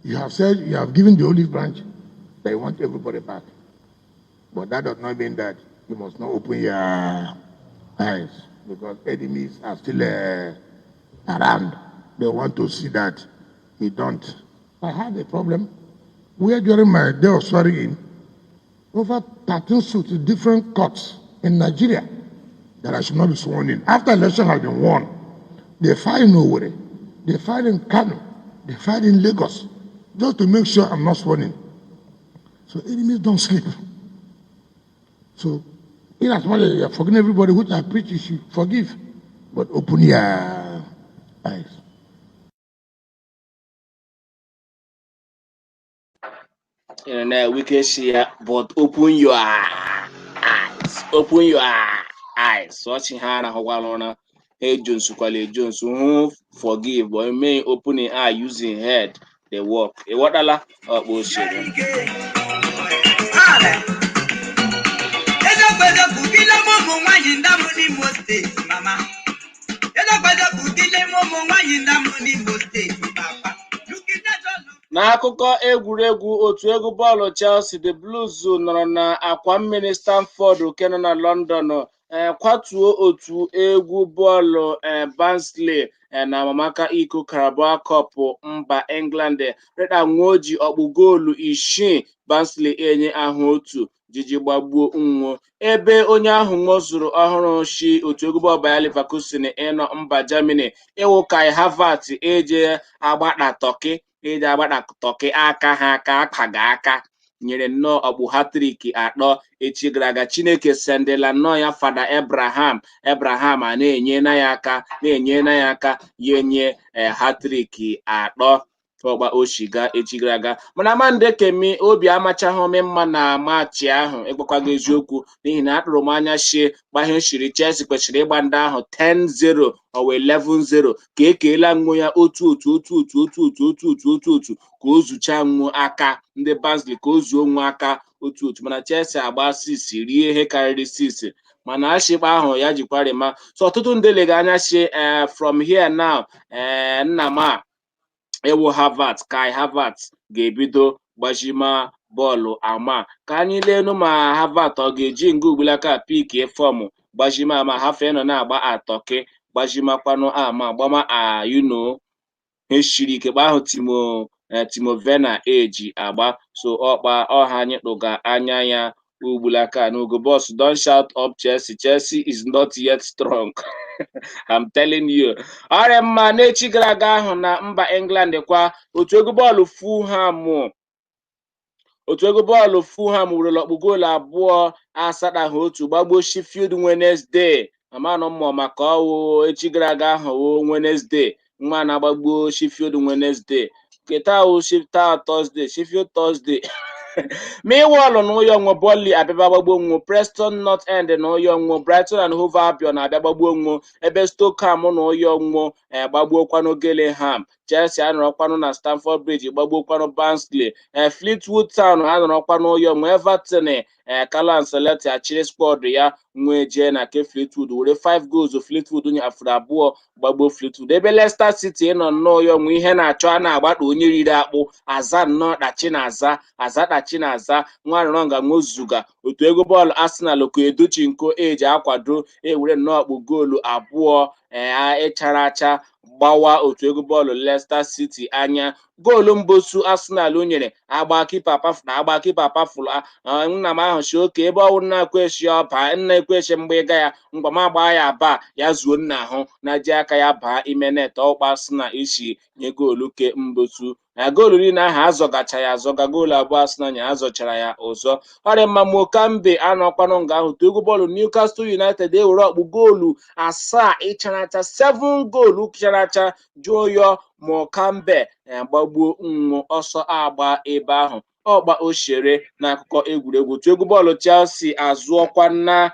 You have said you have given the olive branch that you want everybody back. But that does not mean that you must not open your eyes, because enemies are still around. They want to see that you don't. I had a problem where during my day of swearing in, over 13 suits in different courts in Nigeria that I should not be sworn in. After election has been won, they filed in Owerri, they filed in Kano, they filed in Lagos, just to make sure I'm not sworn in. So enemies don't sleep. So, in as much as you are forgiving everybody, which I preach you should forgive, but open your eyes. Na Wike shi ya, "But open your eyes, open your eyes." Ọchị ha arahụkwala ụra, ha ejonsukwala ejonsu hụ. Forgive, but may open your eye using head dey work. Ịghọtala ọkpa osiri? Eziokwu, eziokwu, dịle m ụmụ nwaanyị ndị amụ n'Imo Steeti, mama. Eziokwu, eziokwu, dịle m ụmụ nwaanyị ndị amụ n'Imo Steeti, papa. N'akụkọ egwuregwu, otu egwu bọọlụ Chelsea, The Blues, nọrọ na akwa mmiri Stamford nke nọ na London kwatuo otu egwu bọọlụ Barnsley na amamaka iko Carabao Cup mba England. Reda nwoji ọkpụ goolu 6, Barnsley enye ahụ otu jiji gbagbuo nwo, ebe onye ahụ nwozuru ọhụrụ shi otu egwu bọọlụ Bayer Leverkusen ịnọ mba Germany, ịwụ Kai Havertz, eje agbata Turkey, eji agbata Turkey aka ha aka akpaga aka, nyere nnọọ ọkpụ hat-trick 3 echi gara aga. Chineke sendela nnọọ ya Fada Abraham. Abraham a na-enye na ya aka, na-enye na ya aka, ya enye hat-trick 3 ọgba oshiga echi gara aga. Mana Amande Kemi, obi amachaghị ome mma na maachị ahụ, ịgbakwago eziokwu, n'ihi na atụrụ m anya shie gbahie shiri Chelsea kwesịrị ịgba ndị ahụ 10-0 ọwa 11-0, ka ekeela nwo ya otu otu otu otu otu otu otu otu otu otu, ka o zuchaa nwo aka ndị Barnsley, ka o zuo nwo aka otu otu. Mana Chelsea agba 6, rie ihe karịrị 6, mana ashịkpa ahụ ya jikwarịma. So ọtụtụ ndị lega anya shi from here now, nna m a ewu Havertz, Kai Havertz ga-ebido gbajima bọọlụ ama. Ka anyị leenu ma Havertz ọ ga-eji nga ugbulaka pikie form gbajima ama hafe nọ na-agba atọki gbajimakwanụ ama gbama a ha shiri ike gba ahụ Timo Werner eji agba. So ọkpa ọha anyị tụga anya ya ugbulaka n'ugo. "Boss, don't shout up Chelsea. Chelsea is not yet strong, I'm telling you." Ọrịa mma. N'echi gara aga ahụ na mba England kwa, otu egwu bọọlụ Fulham werela ọkpụ goolu 2-8 gbagbuo Sheffield Wednesday. Amanụ mmụọ maka ọwụ echi gara aga ahụ wụ Wednesday nwa na-agbagbuo Sheffield Wednesday. Keta wụ taa Thursday, Sheffield Thursday. Millwall na ụyọ nwo, Burnley abịaba gbagbuo nwo, Preston North End na ụyọ nwo, Brighton and Hove Albion abịa gbagbuo nwo, ebe Stoke na ụyọ nwo gbagbuokwanụ Gillingham. Chelsea anọrọkwanụ na Stamford Bridge gbagbuokwanụ Barnsley. Fleetwood Town anọrọkwanụ ụyọ nwo Everton. Carlo Ancelotti achịrị squad ya nwee jee na ke Fleetwood were 5 goals Fleetwood nyafuru 2 gbagbuo Fleetwood, ebe Leicester City nọ nnọọ ya onwe ihe na-achọ a na-agbakọ onye riri akpụ aza nnọọ kpachi na aza aza kpachi na aza nwa rọrọ nwozuga. Otu egwu bọọlụ Arsenal ka edochi nko eji akwado ewere nnọọ ọkpụ goolu 2 ịchara acha gbawa otu egwu bọọlụ Leicester City anya. Goolu mbosu Arsenal nyere agba kipa pafụrụ, agba kipa pafụrụ. Nna m ahụ si oke ebe ọwụ nna ekweshi ọba nna ekweshi mgbe ịga ya ngwa ma gbaa ya ba ya zuo nna ahụ na ji aka ya baa ime net. Ọkpa Arsenal isi nye goolu ke mbosu na goolu niile ahụ azọgacha ya azọga. Goolu 2 Arsenal nye azọchara ya ụzọ ọrịa mma. Mokambe anọkwanụ nga ahụ. Otu egwu bọọlụ Newcastle United ewere ọkpụ goolu 7 ịchara acha, 7 goolu chara acha jụọ yọ Mokambe gbagbuo nwụ ọsọ agba ebe ahụ ọgba oshere. N'akụkọ egwuregwu, otu egwu bọọlụ Chelsea azụọkwa na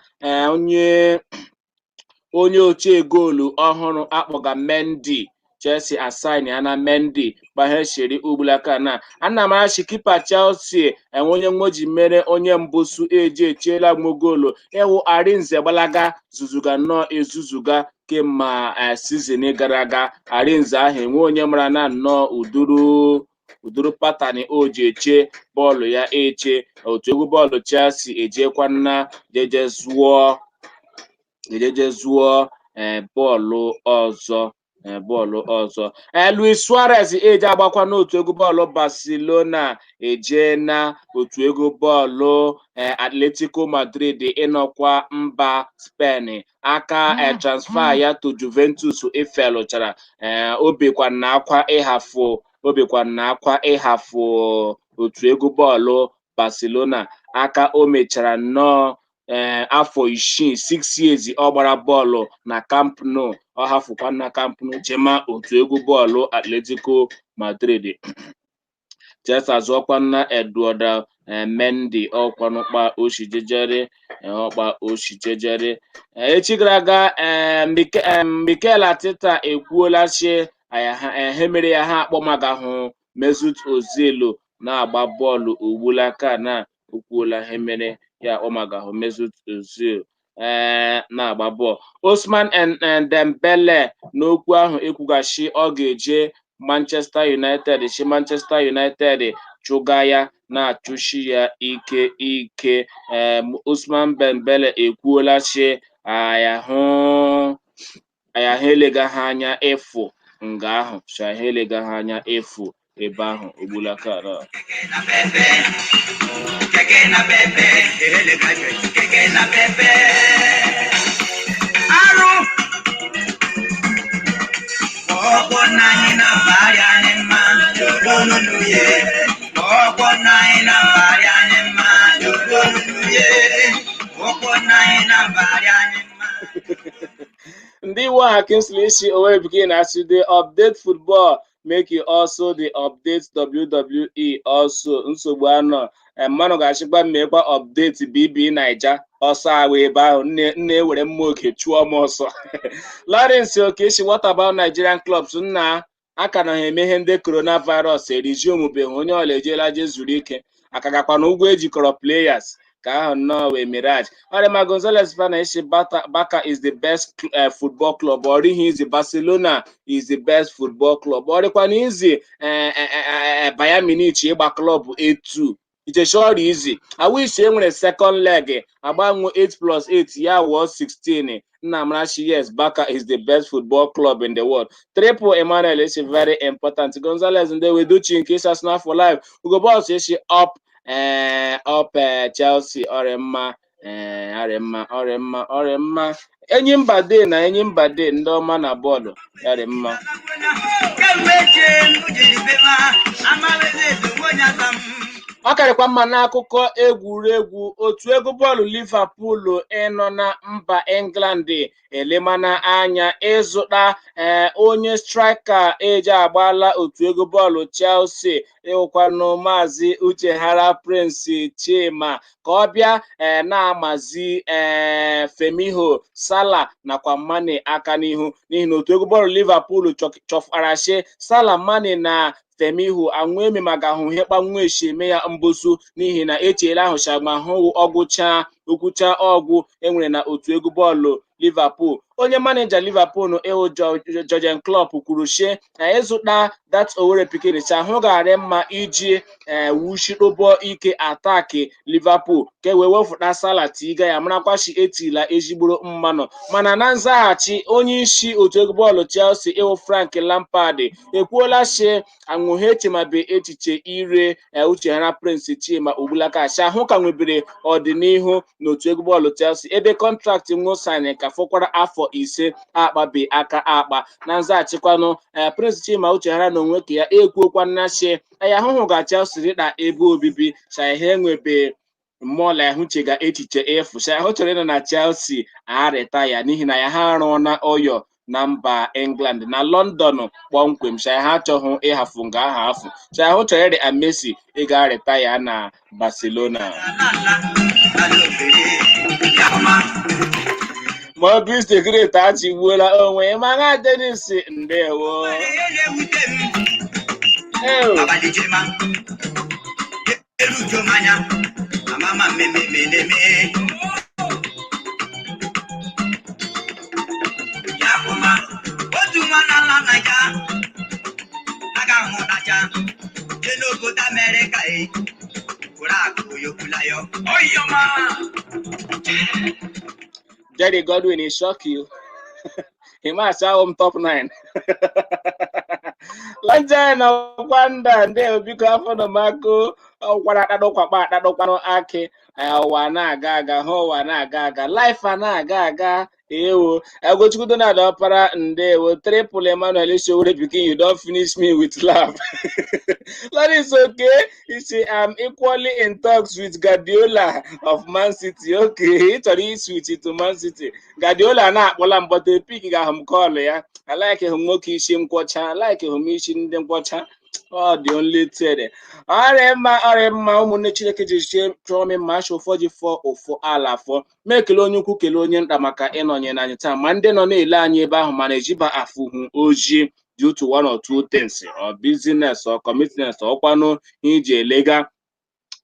onye ochie goolu ọhụrụ akpọga Mendy. Chelsea asign ya na Mendy gbaheshiri ugbulaka na ana m achị kipa Chelsea enwe onye nwoji mere onye mbụsu eji echiela nwo goolu ịwụ Arinze gbalaga zuzuga nnọọ ezuzuga kemma season gara aga. Arinze ahụ enwe onye mara na nnọọ uduru uduru pattern o ji eche bọọlụ ya eche. Otu egwu bọọlụ Chelsea ejekwa na jeje zụọ bọọlụ ọzọ, bọọlụ ọzọ. Luis Suarez eji agbakwa n'otu egwu bọọlụ Barcelona eje na otu egwu bọọlụ Atletico Madrid ịnọkwa mba Spain aka transfer ya to Juventus efelụchara. Obekwa na akwa ịhafụ, obekwa na akwa ịhafụ otu egwu bọọlụ Barcelona aka o mechara nnọọ afọ 6, 6 years ọ gbara bọọlụ na Camp Nou. Ọ hafụkwa na Camp Nou jema otu egwu bọọlụ Atletico Madrid. Chelsea azụọkwa na Edouard Mendy ọkwanụkpa oshijejere ọkpa oshijejere. Echi gara aga, Mikel Arteta ekwuola chi ha mere ya ha akpọmagahụ Mesut Ozil na-agba bọọlụ ugbulaka na okwuola ha mere ya akpọmagahụ Mesut Ozil na-agba bọọlụ. Osman Dembele n'okwu ahụ ekwughachi ọ ga-eje Manchester United, si Manchester United chụga ya na-achụshi ya ike ike. Osman Dembele ekwuola si ayahụ elegaghị anya ịfụ nga ahụ, si ahụ elegaghị anya ịfụ ebe ahụ ogbulaka. Keke na pepe, ehele graduate, keke na pepe. Arụ. Ọkwọ na anyị na mbagharị anyị mma, lolulu ye. Ọkwọ na anyị na mbagharị anyị mma, lolulu ye. Ọkwọ na anyị na mbagharị anyị mma. Ndị iwu ha Kingsley isi Owerri begin as you dey update football, make you also dey update WWE also. Nsogbu anọ mmanụ ga-achịkwa mmekwa update BB Naija ọsọ ahụ ebe ahụ nne nne ewere mma oge chụọ m ọsọ. Lawrence Okechi, what about Nigerian clubs? Nna aka na ha emeghe ndị coronavirus erizi omubeghị onye ọla ejeela je zuru ike aka gakwa na ụgwọ ejikọrọ players ka ahụ nnọọ wee mirage. Ọrịma Gonzalez Fana isi Barca is the best football club. Ọ rịghị izi Barcelona is the best football club. Ọ rịkwa na izi Bayern Munich ịgba club A2 ichechi ọrịa izi. I wish e nwere second leg agbanwe 8 plus 8 ya wụọ 16. Nna Amarachi, yes, Barca is the best football club in the world. Triple Emmanuel is very important. Gonzalez Ndeweduchi nke isi Arsenal for life. Ugo Boss isi up up Chelsea. Ọrịa mma, ọrịa mma, ọrịa mma, ọrịa mma. Enyi mba de na enyi mba de ndị ọma na bọọlụ ya dị mma. Kemgbe eche m jiri beba, amawele edo onye aka m. Ọ karịkwa mma n'akụkọ egwuregwu, otu egwu bọọlụ Liverpool ịnọ na mba England elemana anya ịzụta onye striker eji agbala otu egwu bọọlụ Chelsea, ịwụkwanụ Maazị Ucheghara Prince Chima, ka ọ bịa na-amazi Firmino, Salah nakwa Mane aka n'ihu, n'ihi na otu egwu bọọlụ Liverpool chọfara shi Salah, Mane na Firmino anwụ eme maka ahụ ihe kpanwu eshi eme ya mbosu, n'ihi na echeela ahụ shagma hụ ọgwụcha okwucha ọgwụ enwere na otu egwu bọọlụ Liverpool. Onye maneja Liverpool ịhụ Jurgen Klopp kwuru shie na ịzụta that Owerri pikin ahụ ga-arị mma iji wuchidobo ike ataki Liverpool ka e wee wefụta Salah tiga ya marakwa shi etila ezigboro mmanụ. Mana na nzaghachi, onye isi otu egwu bọọlụ Chelsea ịhụ Frank Lampard ekwuola shi anwụghị echemabe echiche ire Ucheghara Prince Chima Ogbulaka, shi ahụ ka nwebere ọdịnihu n'otu egwu bọọlụ Chelsea, ebe kọntraktị nwụsanyị ka fọkwara afọ 5 akpabe aka akpa. Na nzaghachikwanụ, Prince Chima Ucheghara na onwe ka ya ekwuokwa nnachi ya ahụhụ ga Chelsea dịka ebe obibi shaihe enwebe mmụọ la ahụchega echiche efu shai ahụ chọrọ ịnọ na Chelsea arịta ya, n'ihi na ya ha arụọ na ọyọ na mba England na London kpọmkwem, shai ha achọghị ịhafụ nga aha afụ, shai ahụ chọrọ ịrị Messi ịga arịta ya na Barcelona. Mobis the Great achịgbuola onwe ma ha. Dennis, ndewo. Abalị erujo m anya amama mmemme na-eme ya bụma otu nwa na-ala Naija aga ahụ nacha jee n'obodo Amerịka e were akụ yokwula ya oyoma. Jerry Godwin is shock you. He must have him top 9. London Kwanda ndewo, biko afọ nọ mako ọkwara akpadọkwakpa akpadọkwanụ akị ụwa na-aga aga ha, ụwa na-aga aga, life a na-aga aga. Ewo Egochukwu Donald Ọpara, ndewo. Triple Emmanuel Isowere pikin, you don finish me with laugh. That is okay. You see, I'm equally in talks with Guardiola of Man City. Okay, ị chọrọ iswitch to Man City. Guardiola na-akpọla mbọta pik ga-ahụ m kọọlụ ya. Alaike hụ nwoke isi nkwọcha, alaike hụ m isi ndị nkwọcha. Ọ dị only tere ọrịa mma, ọrịa mma. Ụmụnne Chineke ji chie chọọ m mma achọ ụfọ ji fọ ụfọ ala afọ ma ekele onye ukwu, kelee onye nta maka ịnọnyere anyị taa, ma ndị nọ na-ele anyị ebe ahụ mana ejiba afụhụ ojii due to one or two things or business or commitment ọkwanụ iji elega.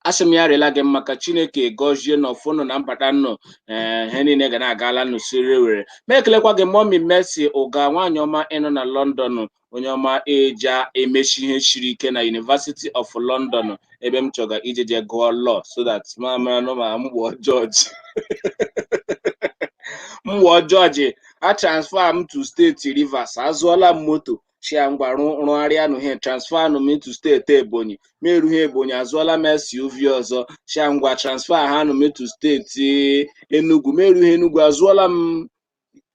Asị m ya rịla gị mma, ka Chineke gọzie n'ọfụnụ na mbata nnụ ee ihe niile ga na-agala n'usoro were ma ekelekwa gị. Mọmi Mercy Ụga, nwaanyị ọma ịnọ na London, onye ọma eja emechi ihe siri ike na University of London, ebe m chọga ijeje gụọ law so that ma mara nụ ma m gbụọ jọji, m wụọ jọji, a transfer m to steeti Rivers. Azụọla m moto shia ngwa rụgharịa nụ he transfer nụ m to steeti Ebonyi, ma erughị Ebonyi azụọla m SUV ọzọ, shia ngwa transfer ha nụ m to steeti Enugu, ma erughị Enugu azụọla m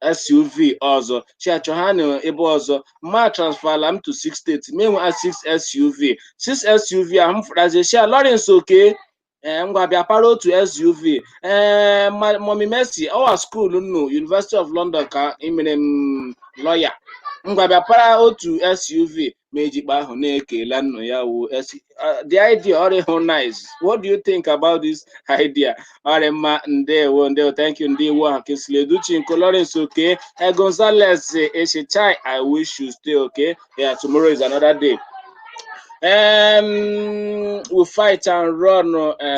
SUV ọzọ, shia chọ ha nụ ebe ọzọ ma transferla m to six steeti, ma enwe 6 SUV, 6 SUV ahụ m fụrazie, shia Lawrence Oke ee ngwa bịa para otu SUV. Ee, Mommy Mercy, ọwa skuul nnu University of London ka imere m lọya, ngwa bịa para otu SUV ma ejikpa ahụ na-ekela nnu ya wu the idea ọrịhụ nice. What do you think about this idea? Ọrị mma, ndewo, ndewo, thank you, ndewo. Ha Kingsley Educhi Nko, Lawrence Oke, Gonzales Eshechai, I wish you stay okay. Yeah, tomorrow is another day. We fight and run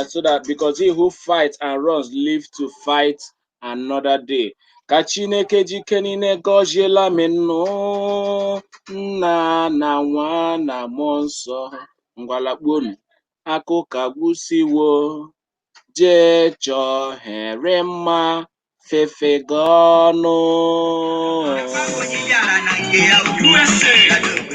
so that because he who fights and runs live to fight another day. Ka Chineke jike niile gọziela m nnụ, nna na nwa na mmụọ nsọ. Ngwalakpuonu akụka gwụsiwo, jee chọọ here mma fefega ọnụ. USA.